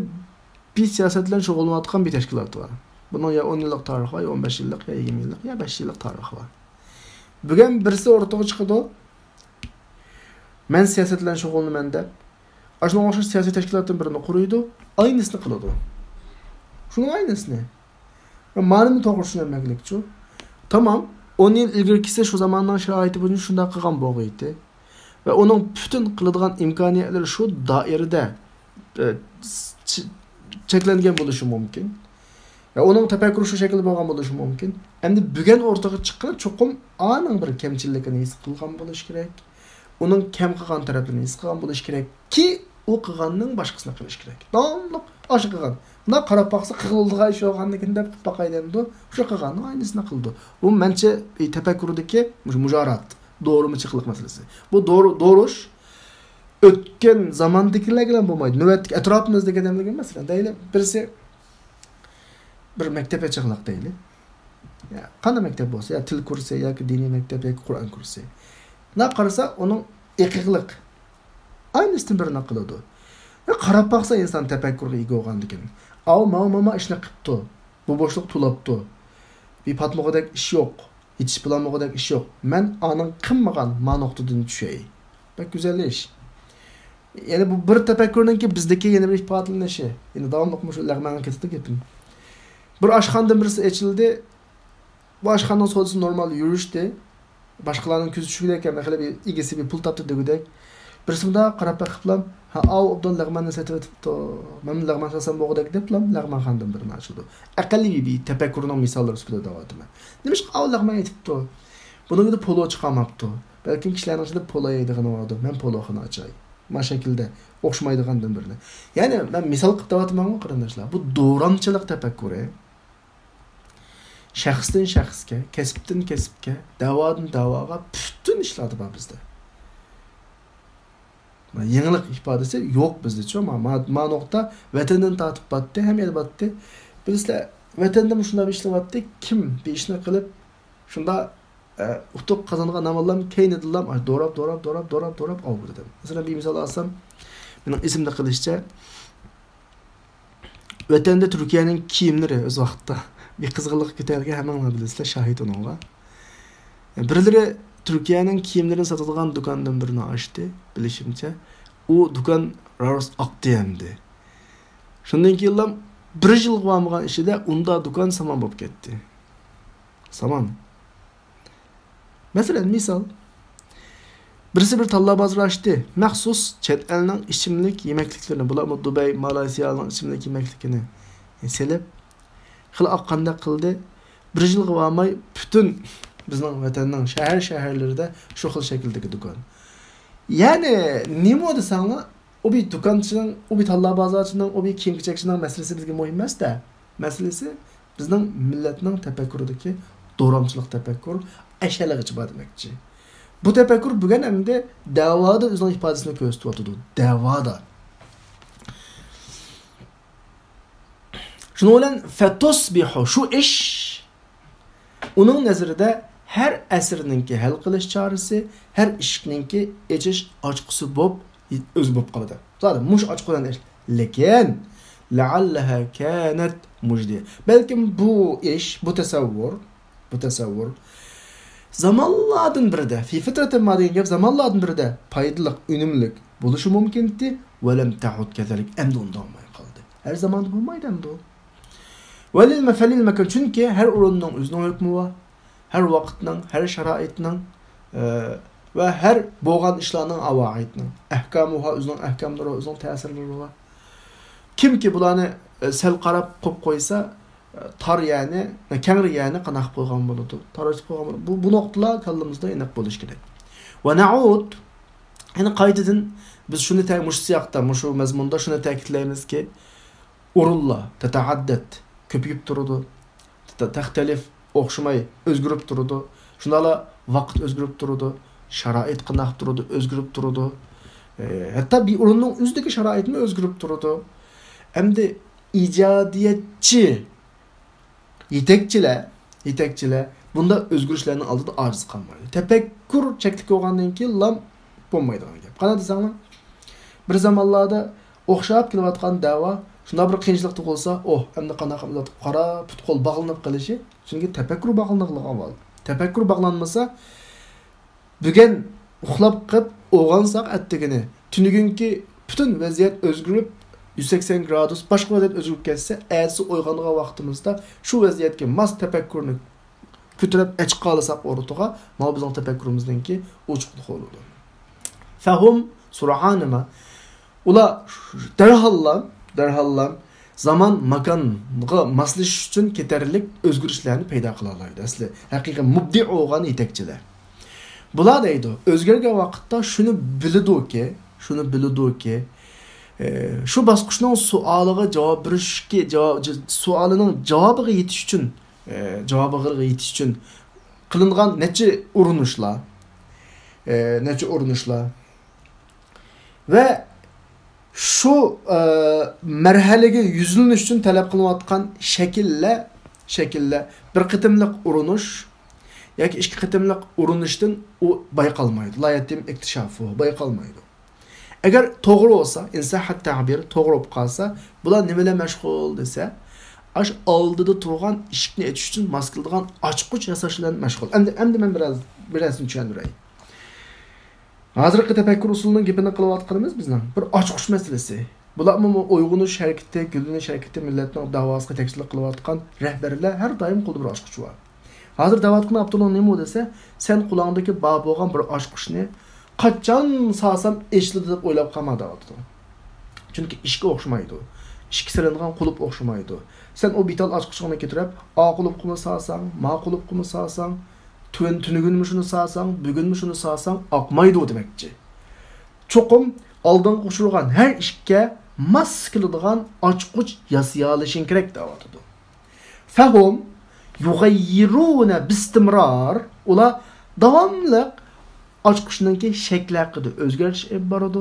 بىر سىياسەت بىلەن شۇغۇللىنىۋاتقان بىر تەشكىلات بار. بۇنىڭ يا ئون يىللىق تارىخى بار، يا ئون بەش يىللىق، يا يىگىرمە يىللىق، يا بەش يىللىق تارىخى بار. بۈگۈن بىرسى ئورتىغا چىقىدۇ، مەن سىياسەت بىلەن شۇغۇللىنىمەن دەپ، ئاشۇنىڭغا ئوخشاش سىياسىي تەشكىلاتتىن بىرىنى قۇرۇيدۇ، ئاينىسىنى قىلىدۇ. شۇنىڭ ئاينىسىنى. مانىمۇ توغرا چۈشىنەلمەكلىكچۇ؟ تامام، ئون يىل ئىلگىرىكىسى شۇ زاماننىڭ شارائىتى بويىچە شۇنداق قىلغان بولغىيتى. ۋە ئۇنىڭ پۈتۈن قىلىدىغان ئىمكانىيەتلىرى شۇ دائىرىدە، ئە، چ-، چەكلەنگەن بولۇشى مۇمكىن. ۋە ئۇنىڭ تەپەككۇرى شۇ شەكىلدە بولغان بولۇشى مۇمكىن. ئەمدى بۈگۈن ئورتىغا چىققىنى چوقۇم ئانىڭ بىر كەمچىللىكىنى ھېس قىلغان بولۇشى كېرەك. ئۇنىڭ كەم قىلغان تەرەپلىرىنى ھېس قىلغان بولۇشى كېرەككى، ئۇ قىلغاننىڭ باشقىسىنى قىلىشى كېرەك. داۋاملىق ئاشۇ قىلغان. مۇنداق قاراپ باقسا، قىلىدىغان ئىش يوقاندىكىن دەپ قىلىپ باقاي دەمدۇ. شۇ قىلغاننىڭ ئاينىسىنى قىلىدۇ. بۇ مەنچە، ئى، تەپەككۇردىكى مۇشۇ مۇجارات، دورىمىچىقلىق مەسىلىسى. بۇ دورا-، دورۇش ئۆتكەن زاماندىكىلەر بىلەن بولمايدۇ. نۆۋەتتىكى ئەتراپىمىزدا دېگەن نېمە دېگەن مەسىلەن؟ دەيلى، بىرسى بىر مەكتەپ ئېچىقلىق دەيلى. يا، قانداق مەكتەپ بولسا، يا تىل كۇرسى، ياكى دىنىي مەكتەپ، ياكى قۇرئان كۇرسى. مۇنداق قارىسا، ئۇنىڭ ئېقىقلىق ئاينىسىدىن بىرنى قىلىدۇ. يا، قاراپ باقسا ئىنسان تەپەككۇرغا ئىگە بولغاندىكىن. ئاۋۇ ماۋۇ ماما ئىشنى قىپتۇ. بۇ بوشلۇق تولۇپتۇ. بىر پاتمىغۇدەك ئىش يوق. يېتىشىپ بولالمىغۇدەك ئىش يوق. مەن ئانىڭ قىلمىغان ما نۇقتىدىن چۈشەي. بەك گۈزەل ئىش. يەنى بۇ بىر تەپەككۇرنىڭكى بىزدىكى يەنە بىر ئىپادىلىنىشى. يەنە داۋاملىق مۇشۇ لەغمەنگە كېتىدۇ گېپىم. بىر ئاشخانىدىن بىرسى ئېچىلدى. بۇ ئاشخانىنىڭ سودىسى نورمال يۈرۈشتى. باشقىلارنىڭ كۆزى چۈشكۈدەك ئەمەس، خېلى بىر ئىگىسى بىر پۇل تاپتى دېگۈدەك. بىرسى مۇنداق قاراپ بېقىپلام، ھە، ئاۋۇ ئوبدان لەغمەننى سېتىۋېتىپتۇ. مەن لەغمەن ساتسام بولغۇدەك دەپلام لەغمەنخانىدىن بىرنى ئاچىدۇ. ئەقەللىي بىر تەپەككۇرنىڭ مىساللىرى سۈپىتىدە دەۋاتىمەن. نېمىشقا ئاۋۇ لەغمەن ئېتىپتۇ؟ بۇنىڭ ئىچىدە پولۇ چىقارماپتۇ. بەلكىم كىشىلەرنىڭ ئىچىدە پولۇ يەيدىغىنى باردۇ. مەن پولۇخانا ئاچاي. ما شەكىلدە ئوخشىمايدىغاندىن بىرنى. يەنى مەن مىسال قىلىپ دەۋاتىمەنغۇ قېرىنداشلار. بۇ دورامچىلىق تەپەككۇرى. شەخستىن شەخسكە، كەسىپتىن كەسىپكە، دەۋادىن دەۋاغا پۈتۈن ئىشلاردا بار بىزدە. يېڭىلىق ئىپادىسى يوق بىزدىچۇ. ما، ما، ما نۇقتا ۋەتەندىن تارتىپ باتتى، ھەممە يەردە باتتى. بىلىسىلەر، ۋەتەندىمۇ شۇنداق بىر ئىشلار باتتى. كىم بىر ئىشنى قىلىپ، شۇنداق، ئە، ئۇتۇق قازانغان ئاماللام كەينىدىنلام، ئاي، دوراپ، دوراپ، دوراپ، دوراپ، دوراپ ئاۋۇرىدۇ. مەسىلەن، بىر مىسال ئالسام، مېنىڭ ئېسىمدە قېلىشىچە، ۋەتەندە تۈركىيەنىڭ كىيىملىرى ئۆز ۋاقتىدا بىر قىزغىنلىق كۆتەرگەن، ھەممىڭلار بىلىسىلەر، شاھىت ئۇنىڭغا. بىرلىرى تۈركىيەنىڭ كىيىملىرىنى ساتىدىغان دۇكاندىن بىرنى ئاچتى، بىلىشىمچە، ئۇ دۇكان راۋۇرۇس ئاقتى ئەمدى. شۇندىن كېيىنلا بىر يىلغا بارمىغان ئىچىدە ئۇندا دۇكان سامان بولۇپ كەتتى. سامان. مەسىلەن، مىسال. بىرسى بىر تاللا بازىرى ئاچتى. مەخسۇس چەت ئەلنىڭ ئىچىملىك يېمەكلىكلىرىنى، بۇلارمۇ دۇبەي، مالايسىيانىڭ ئىچىملىك يېمەكلىكىنى سېلىپ، خېلى ئاققاندەك قىلدى. بىر يىلغا بارماي، پۈتۈن بىزنىڭ ۋەتەننىڭ شەھەر-شەھەرلىرىدە شۇ خىل شەكىلدىكى دۇكان. يەنى، نېمە دېسەڭلار، ئۇ بىر دۇكانچىنىڭ، ئۇ بىر تاللا بازارچىنىڭ، ئۇ بىر كىيىم-كېچەكچىنىڭ مەسىلىسى بىزگە مۇھىم ئەمەس-دە. مەسىلىسى بىزنىڭ مىللەتنىڭ تەپەككۇرىدىكى دورامچىلىق تەپەككۇر ئەشەلىگىچە بار دېمەكچى. بۇ تەپەككۇر بۈگۈن ئەمدى دەۋادا ئۆزىنىڭ ئىپادىسىنى كۆرسىتىۋاتىدۇ. دەۋادا. شۇنىڭ بىلەن فەتۇسبىھۇ، شۇ ئىش ئۇنىڭ نەزىرىدە ھەر ئەسىرنىڭكى ھەل قىلىش چارىسى، ھەر ئىشىكنىڭكى ئېچىش ئاچقۇسى بولۇپ، ئۆزى بولۇپ قالىدۇ. زادى مۇشۇ ئاچقۇ بىلەن ئىش. لېكىن، لەئەللەھا كانەت مۇجدىيە. بەلكىم بۇ ئىش، بۇ تەسەۋۋۇر، مۇتەسەۋۋۇر. زامانلاردىن بىرىدە، في فترة ما دېگەن گەپ زامانلاردىن بىرىدە پايدىلىق، ئۈنۈملۈك بولۇشى مۇمكىنتى. ولم تعد كذلك، ئەمدى ئۇنداق بولماي قالدى. ھەر زاماندا بولمايدۇ ئەمدى ئۇ. وللمكان، چۈنكى ھەر ئورۇننىڭ ئۆزىنىڭ ھۆكمى بار. ھەر ۋاقىتنىڭ، ھەر شارائىتنىڭ، ئە، ۋە ھەر بولغان ئىشلارنىڭ، ئاۋائىدنىڭ، ئەھكامىھا، ئۆزىنىڭ ئەھكاملىرى، ئۆزىنىڭ تەسىرلىرى بار. كىمكى بۇلارنى، ئە، سەل قاراپ قويۇپ قويسا، ئە، تار يەرنى، كەڭرى يەرنى قانداق قىلغان بولىدۇ؟ تارلىتىپ قويغان بولىدۇ. بۇ، بۇ نۇقتىلار كاللىمىزدا ئېنىق بولۇشى كېرەك. ونعود، يەنى قايتىدىن بىز شۇنى تە-، مۇشۇ سىياقتا، مۇشۇ مەزمۇندا شۇنى تەكىتلەيمىزكى، ئورۇنلار، تەتەئەددەت، كۆپىيىپ تۇرىدۇ. تەختەلىف، ئوخشىماي، ئۆزگىرىپ تۇرىدۇ. شۇنداقلا ۋاقىت ئۆزگىرىپ تۇرىدۇ. شارائىت قانداق تۇرىدۇ، ئۆزگىرىپ تۇرىدۇ. ئە، ھەتتا بىر ئورۇننىڭ ئۆزىدىكى شارائىتمۇ ئۆزگىرىپ تۇرىدۇ. ئەمدى ئىجادىيەتچى يېتەكچىلەر، يېتەكچىلەر بۇنداق ئۆزگىرىشلەرنىڭ ئالدىدا ئاجىز قالمايدۇ. تەپەككۇر چەكلىك بولغاندىن كېيىنلا بولمايدىغان گەپ. قانداق دېسەڭلار، بىر زامانلاردا ئوخشاپ كېلىۋاتقان دەۋا شۇنداق بىر قىيىنچىلىقتا بولسا، ئوھ، ئەمدى قانداق قىلىپ قارا پۇت-قول باغلىنىپ قېلىشى. چۈنكى تەپەككۇر باغلىنىدىغان ئەھۋال. تەپەككۇر باغلانمىسا، بۈگۈن ئۇخلاپ قېلىپ ئويغانساق ئەتىگىنى، تۈنۈگۈنكى پۈتۈن ۋەزىيەت ئۆزگىرىپ، يۈز سەكسەن گرادۇس باشقا ۋەزىيەت ئۆزگىرىپ كەتسە، ئەتىسى ئويغانغان ۋاقتىمىزدا شۇ ۋەزىيەتكە ماس تەپەككۇرنى كۆتۈرۈپ ئەچىقالىساق ئورتىغا، ماۋۇ بىزنىڭ تەپەككۇرىمىزنىڭكى ئوچۇقلۇقى بولىدۇ. فهم سرعان ما. ئۇلار دەرھاللا، دەرھاللا زامان ماكانغا ماسلىشىش ئۈچۈن كېتەرلىك ئۆزگىرىشلەرنى پەيدا قىلالايدۇ. ئەسلى ھەقىقىي مۇبدىئ بولغان يېتەكچىلەر. بۇلار دەيدۇ، ئۆزگەرگەن ۋاقىتتا شۇنى بىلىدۇكى، شۇنى بىلىدۇكى، ئە، شۇ باسقۇچنىڭ سوئالىغا جاۋاب بېرىشكە، جاۋاب، سوئالىنىڭ جاۋابىغا يېتىش ئۈچۈن، ئە، جاۋابىغا يېتىش ئۈچۈن قىلىنغان نەچچە ئۇرۇنۇشلار، ئە، نەچچە ئۇرۇنۇشلار ۋە شۇ، ئە، مەرھەلىگە يۈزلىنىش ئۈچۈن تەلەپ قىلىنىۋاتقان شەكىللەر، شەكىللەر بىر قېتىملىق ئۇرۇنۇش ياكى ئىككى قېتىملىق ئۇرۇنۇشتىن ئۇ بايقالمايدۇ. لا يەتىم ئىكتىشافۇ، بايقالمايدۇ. ئەگەر توغرا بولسا، ئىن سەھھەت تەبىر، توغرا بولۇپ قالسا، بۇلار نېمە بىلەن مەشغۇل دېسە، ئاش ئالدىدا تۇرغان ئىشىكنى ئېچىش ئۈچۈن ماس كېلىدىغان ئاچقۇچ ياساش بىلەن مەشغۇل. ئەمدى، ئەمدى مەن بىر ئاز، بىر نەرسىنى چۈشەندۈرەي. ھازىرقى تەپەككۇر ئۇسۇلىنىڭ گېپىنى قىلىۋاتقىنىمىز بىزنىڭ بىر ئاچقۇچ مەسىلىسى. بۇلارمۇ ئويغىنىش ھەرىكىتى، گۈللىنىش ھەرىكىتى، مىللەتنىڭ داۋاسىغا يېتەكچىلىك قىلىۋاتقان رەھبەرلەر ھەر دائىم قولىدا بىر ئاچقۇچ بار. ھازىر دەۋاتقىنى ئاپتورنىڭ نېمە دېسە، سەن قولۇڭدىكى بار بولغان بىر ئاچقۇچنى قاچان سالسام ئېچىلىدۇ دەپ ئويلاپ قالما دەۋاتىدۇ. چۈنكى ئىشىككە ئوخشىمايدۇ. ئىشىككە سېلىنغان قۇلۇپ ئوخشىمايدۇ. سەن ئۇ بىتال ئاچقۇچۇڭنى كۆتۈرۈپ، ئا قۇلۇپقىمۇ سالساڭ، ما قۇلۇپقىمۇ سالساڭ، تۈن-، تۈنۈگۈنمۇ شۇنى سالساڭ، بۈگۈنمۇ شۇنى سالساڭ، ئاقمايدۇ دېمەكچى. چوقۇم ئالدىنقى ئۇچرىغان ھەر ئىشىككە ماس كېلىدىغان ئاچقۇچ ياسىيالىشىڭ كېرەك دەۋاتىدۇ. فهم يغيرون باستمرار، ئۇلار داۋاملىق ئاچقۇچنىڭكى شەكلى ھەققىدە ئۆزگەرتىش ئېلىپ بارىدۇ،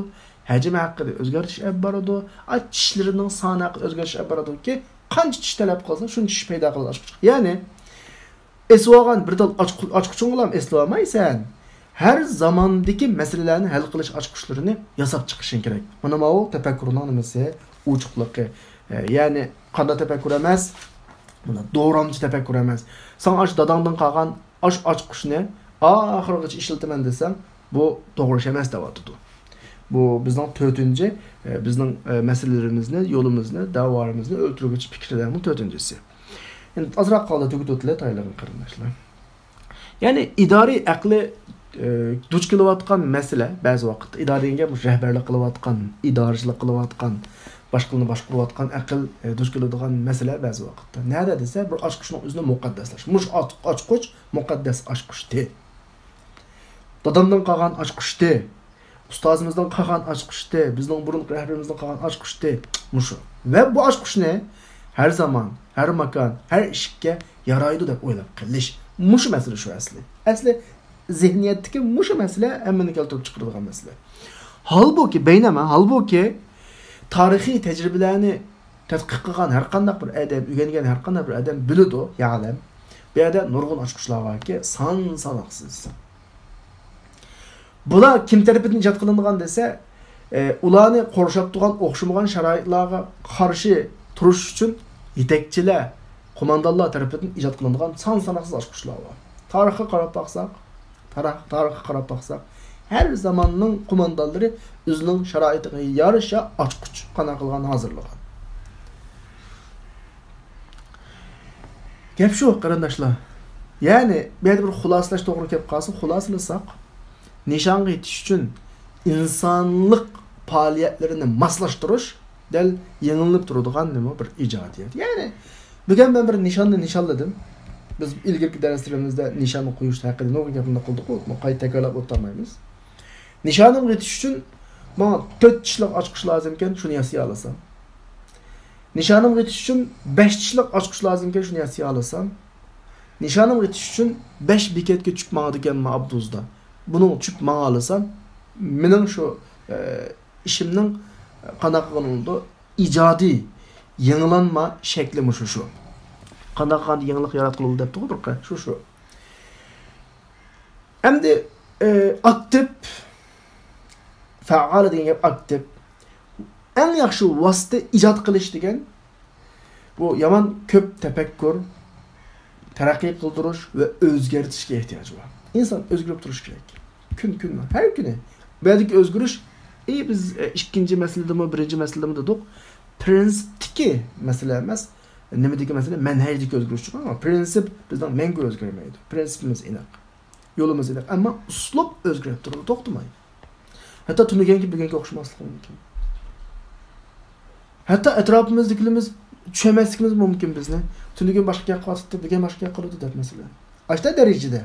ھەجمى ھەققىدە ئۆزگەرتىش ئېلىپ بارىدۇ، ئا، چىشلىرىنىڭ سانى ھەققىدە ئۆزگەرتىش ئېلىپ بارىدۇكى، قانچە چىش تەلەپ قىلسا، شۇنچە چىش پەيدا قىلىدۇ ئاچقۇچقا. يەنى، ئېسىۋالغان بىر تال ئاچقۇ-، ئاچقۇچۇڭ بىلەن ئېسىۋالمايسەن. ھەر زاماندىكى مەسىلىلەرنى ھەل قىلىش ئاچقۇچلىرىنى ياساپ چىقىشىڭ كېرەك. مانا ماۋۇ تەپەككۇرنىڭ نېمىسى، ئوچۇقلۇقى. ئە، يەنى قانداق تەپەككۇر ئەمەس؟ مانا دورامچى تەپەككۇر ئەمەس. ساڭا ئاشۇ داداڭدىن قالغان ئاشۇ ئاچقۇچنى ئاخىرغىچە ئىشلىتىمەن دېسەڭ، بۇ توغرا ئىش ئەمەس دەۋاتىدۇ. بۇ بىزنىڭ تۆتىنچى، ئە، بىزنىڭ، ئە، مەسىلىلىرىمىزنى، يولىمىزنى، دەۋالىرىمىزنى ئۆلتۈرگۈچى پىكىرلەرنىڭ تۆتىنچىسى. ئەمدى ئازراق قالدى، تۈگىتىۋېتىلى تايلىرىم قېرىنداشلار. يەنى ئىدارىي ئەقلى، ئە، دۇچ كېلىۋاتقان مەسىلە، بەزى ۋاقىتتا ئىدارە دېگەن گەپ مۇشۇ رەھبەرلىك قىلىۋاتقان، ئىدارىچىلىك قىلىۋاتقان، باشقىلارنى باشقۇرۇۋاتقان ئەقىل، ئە، دۇچ كېلىدىغان مەسىلە بەزى ۋاقىتتا. نەدە دېسە، بىر ئاچقۇچنىڭ ئۆزىنى مۇقەددەسلەش. مۇشۇ ئاچ-، ئاچقۇچ مۇقەددەس ئاچقۇچتى. دادامدىن قالغان ئاچقۇچتى. ئۇستازىمىزدىن قالغان ئاچقۇچتى، بىزنىڭ بۇرۇنقى رەھبىرىمىزدىن قالغان ئاچقۇچتى. مۇشۇ. ۋە بۇ ئاچقۇچنى ھەر زامان، ھەر ماكان، ھەر ئىشىككە يارايدۇ دەپ ئويلاپ قېلىش. مۇشۇ مەسىلە شۇ ئەسلى. ئەسلى زېھنىيەتتىكى مۇشۇ مەسىلە ھەممىنى كەلتۈرۈپ چىقىرىدىغان مەسىلە. ھالبۇكى، بەينەما، ھالبۇكى تارىخىي تەجرىبىلەرنى تەتقىق قىلغان ھەر قانداق بىر ئادەم، ئۆگەنگەن ھەر قانداق بىر ئادەم بىلىدۇ، يەلەم. بۇ يەردە نۇرغۇن ئاچقۇچلار باركى، سان ساناقسىز. بۇلار كىم تەرىپىدىن ئىجاد قىلىنغان دېسە، ئە، ئۇلارنى قورشاپ تۇرغان ئوخشىمىغان شارائىتلارغا قارشى تۇرۇش ئۈچۈن يېتەكچىلەر، قوماندانلار تەرىپىدىن ئىجاد قىلىنغان سان ساناقسىز ئاچقۇچلار بار. تارىخقا قاراپ باقساق، تارىخ، تارىخقا قاراپ باقساق، ھەر زاماننىڭ قوماندانلىرى ئۆزىنىڭ شارائىتىغا يارىشا ئاچقۇچ قانداق قىلغان ھازىرلىغان. گەپ شۇ، قېرىنداشلار. يەنى، بۇ يەردە بىر خۇلاسىلاش توغرا كەپ قالسا، خۇلاسىلىساق، نىشانغا يېتىش ئۈچۈن ئىنسانلىق پائالىيەتلىرىنى ماسلاشتۇرۇش دەل يېڭىلىنىپ تۇرىدىغان نېمە بىر ئىجادىيەت. يەنى، بۈگۈن مەن بىر نىشاننى نىشانلىدىم. بىز ئىلگىرىكى دەرسلىرىمىزدە نىشاننى قويۇش ھەققىدە نۇرغۇن گەپلەرنى قىلدۇق، قايتا تەكرارلاپ ئولتۇرمايمىز. نىشانىمغا يېتىش ئۈچۈن ماڭا تۆت چىشلىق ئاچقۇچ لازىمكەن، شۇنى ياسىيالىسام. نىشانىمغا يېتىش ئۈچۈن بەش چىشلىق ئاچقۇچ لازىمكەن، شۇنى ياسىيالىسام. نىشانىمغا يېتىش ئۈچۈن بەش بېكەتكە چۈشۈپ ماڭىدىكەنمەن ئاپتوبۇستا. بۇنىڭغا چۈشۈپ ماڭالىسام، مېنىڭ شۇ، ئە، ئىشىمنىڭ، ئە، قانداق قىلغىنى بولىدۇ؟ ئىجادىي يېڭىلانما شەكلى مۇشۇ شۇ. قانداق قىلغاندا يېڭىلىق ياراتقىلى بولىدۇ دەپتىغۇ بىر قىز. شۇ، شۇ. ئەمدى، ئە، ئاكتىپ، پائال دېگەن گەپ ئاكتىپ. ئەڭ ياخشى ۋاسىتە ئىجاد قىلىش دېگەن، بۇ يامان كۆپ تەپەككۇر، تەرەققىي قىلدۇرۇش ۋە ئۆزگەرتىشكە ئېھتىياجى بار. ئىنسان ئۆزگىرىپ تۇرۇشى كېرەك. كۈن كۈن، ھەر كۈنى. بۇ يەردىكى ئۆزگىرىش، ئى، بىز، ئە، ئىككىنچى مەسىلىدىمۇ، بىرىنچى مەسىلىدىمۇ دېدۇق. پرىنسىپتىكى مەسىلە ئەمەس. نېمىدىكى مەسىلە؟ مەنھەجدىكى ئۆزگىرىش. چۈنكى پرىنسىپ بىزنىڭ مەڭگۈ ئۆزگەرمەيدۇ. پرىنسىپىمىز ئېنىق. يولىمىز ئېنىق. ئەمما ئۇسلۇب ئۆزگىرىپ تۇرىدۇ، توختىماي. ھەتتا تۈنۈگۈنكى بۈگۈنگە ئوخشىماسلىقى مۇمكىن. ھەتتا ئەتراپىمىزدىكىلىرىمىز چۈشەنمەسلىكىمىز مۇمكىن بىزنى. تۈنۈگۈن باشقا گەپ قىلىۋاتاتتى، بۈگۈن باشقا گەپ قىلىدۇ دەپ مەسىلەن. ئاشۇنداق دەرىجىدە.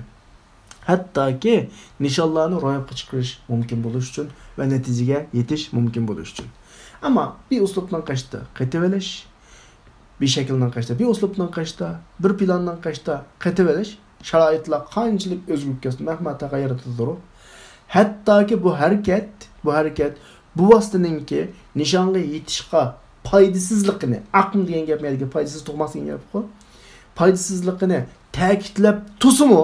ھەتتاكى نىشانلارنى روياپقا چىقىرىش مۇمكىن بولۇش ئۈچۈن ۋە نەتىجىگە يېتىش مۇمكىن بولۇش ئۈچۈن. ئەمما بىر ئۇسلۇبنىڭ قېشىدا قېتىۋېلىش، بىر شەكىلنىڭ قېشىدا، بىر ئۇسلۇبنىڭ قېشىدا، بىر پىلاننىڭ قېشىدا قېتىۋېلىش، شارائىتلار قانچىلىك ئۆزگىرىپ كەتسۇن، مەھما تەغەييۇر ئېتىدۇ. ھەتتاكى بۇ ھەرىكەت، بۇ ھەرىكەت، بۇ ۋاسىتىنىڭكى نىشانغا يېتىشقا پايدىسىزلىقىنى، ئاقىم دېگەن گەپ، مەيلىكى پايدىسىز تۇغماس دېگەن گەپقۇ، پايدىسىزلىقىنى تەكىتلەپ تۇرسىمۇ،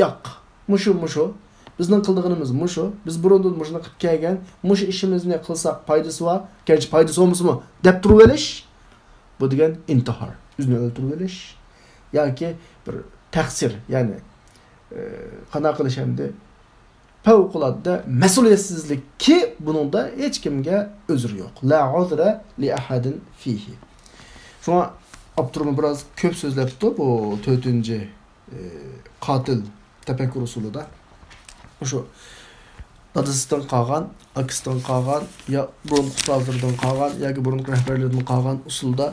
ياق، مۇشۇ، مۇشۇ، بىزنىڭ قىلىدىغىنىمىز مۇشۇ، بىز بۇرۇندىن مۇشۇنى قىلىپ كەلگەن، مۇشۇ ئىشىمىزنى قىلساق پايدىسى بار، گەرچە پايدىسى بولمىسىمۇ، دەپ تۇرۇۋېلىش، بۇ دېگەن ئىنتىھار، ئۆزىنى ئۆلتۈرۈۋېلىش ياكى بىر تەقسىر، يەنى، ئى، قانداق قىلىش ئەمدى؟ پەۋقۇلئاددە مەسئۇلىيەتسىزلىككى بۇنىڭدا ھېچكىمگە ئۆزرى يوق. لا عذر لأحد فيه. شۇڭا ئاپتورمۇ بىراز كۆپ سۆزلەپتۇ بۇ تۆتىنچى، ئى، قاتىل تەپەككۇر ئۇسۇلىدا. مۇشۇ دادىسىدىن قالغان، ئاكىسىدىن قالغان، يا بۇرۇنقى ئۇستازلىرىدىن قالغان ياكى بۇرۇنقى رەھبەرلىرىدىن قالغان ئۇسۇلدا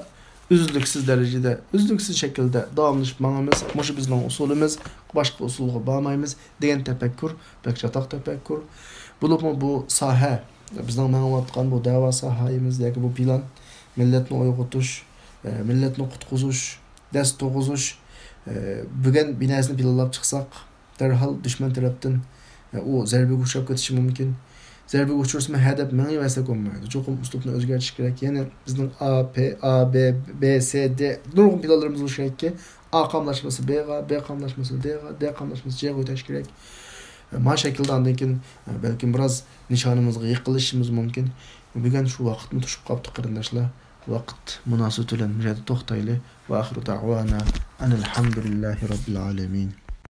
ئۈزلۈكسىز دەرىجىدە، ئۈزلۈكسىز شەكىلدە داۋاملىشىپ ماڭىمىز. مۇشۇ بىزنىڭ ئۇسۇلىمىز، باشقا ئۇسۇلغا بارمايمىز دېگەن تەپەككۇر بەك چاتاق تەپەككۇر. بولۇپمۇ بۇ ساھە، بىزنىڭ مېڭىۋاتقان بۇ دەۋا ساھەيىمىز ياكى بۇ پىلان، مىللەتنى ئويغىتىش، ئە، مىللەتنى قۇتقۇزۇش، دەس تۇرغۇزۇش، ئە، بۈگۈن بىر نەرسىنى پىلانلاپ چىقساق، دەرھال دۈشمەن تەرەپتىن، ئە، ئۇ زەربىگە ئۇچراپ كېتىشى مۇمكىن. زەربىگە ئۇچرىسىمۇ ھە دەپ مېڭىۋەرسەك بولمايدۇ. چوقۇم ئۇسلۇبنى ئۆزگەرتىش كېرەك. يەنى بىزنىڭ ئا، پ، ئا، ب، ب، س، د نۇرغۇن پىلانلىرىمىز بولۇشى كېرەككى، ئا قاملاشمىسى بغا، ب قاملاشمىسى دغا، د قاملاشمىسى جغا ئۆتۈش كېرەك. ما شەكىلدە ئاندىن كېيىن، بەلكىم بىراز نىشانىمىزغا يېقىنلىشىشىمىز مۇمكىن. بۈگۈن شۇ ۋاقىتمۇ توشۇپ قاپتۇ، قېرىنداشلار. ۋاقىت مۇناسىۋىتى بىلەن مۇشۇ يەردە توختايلى. وآخر دعوانا أن الحمد لله رب العالمين.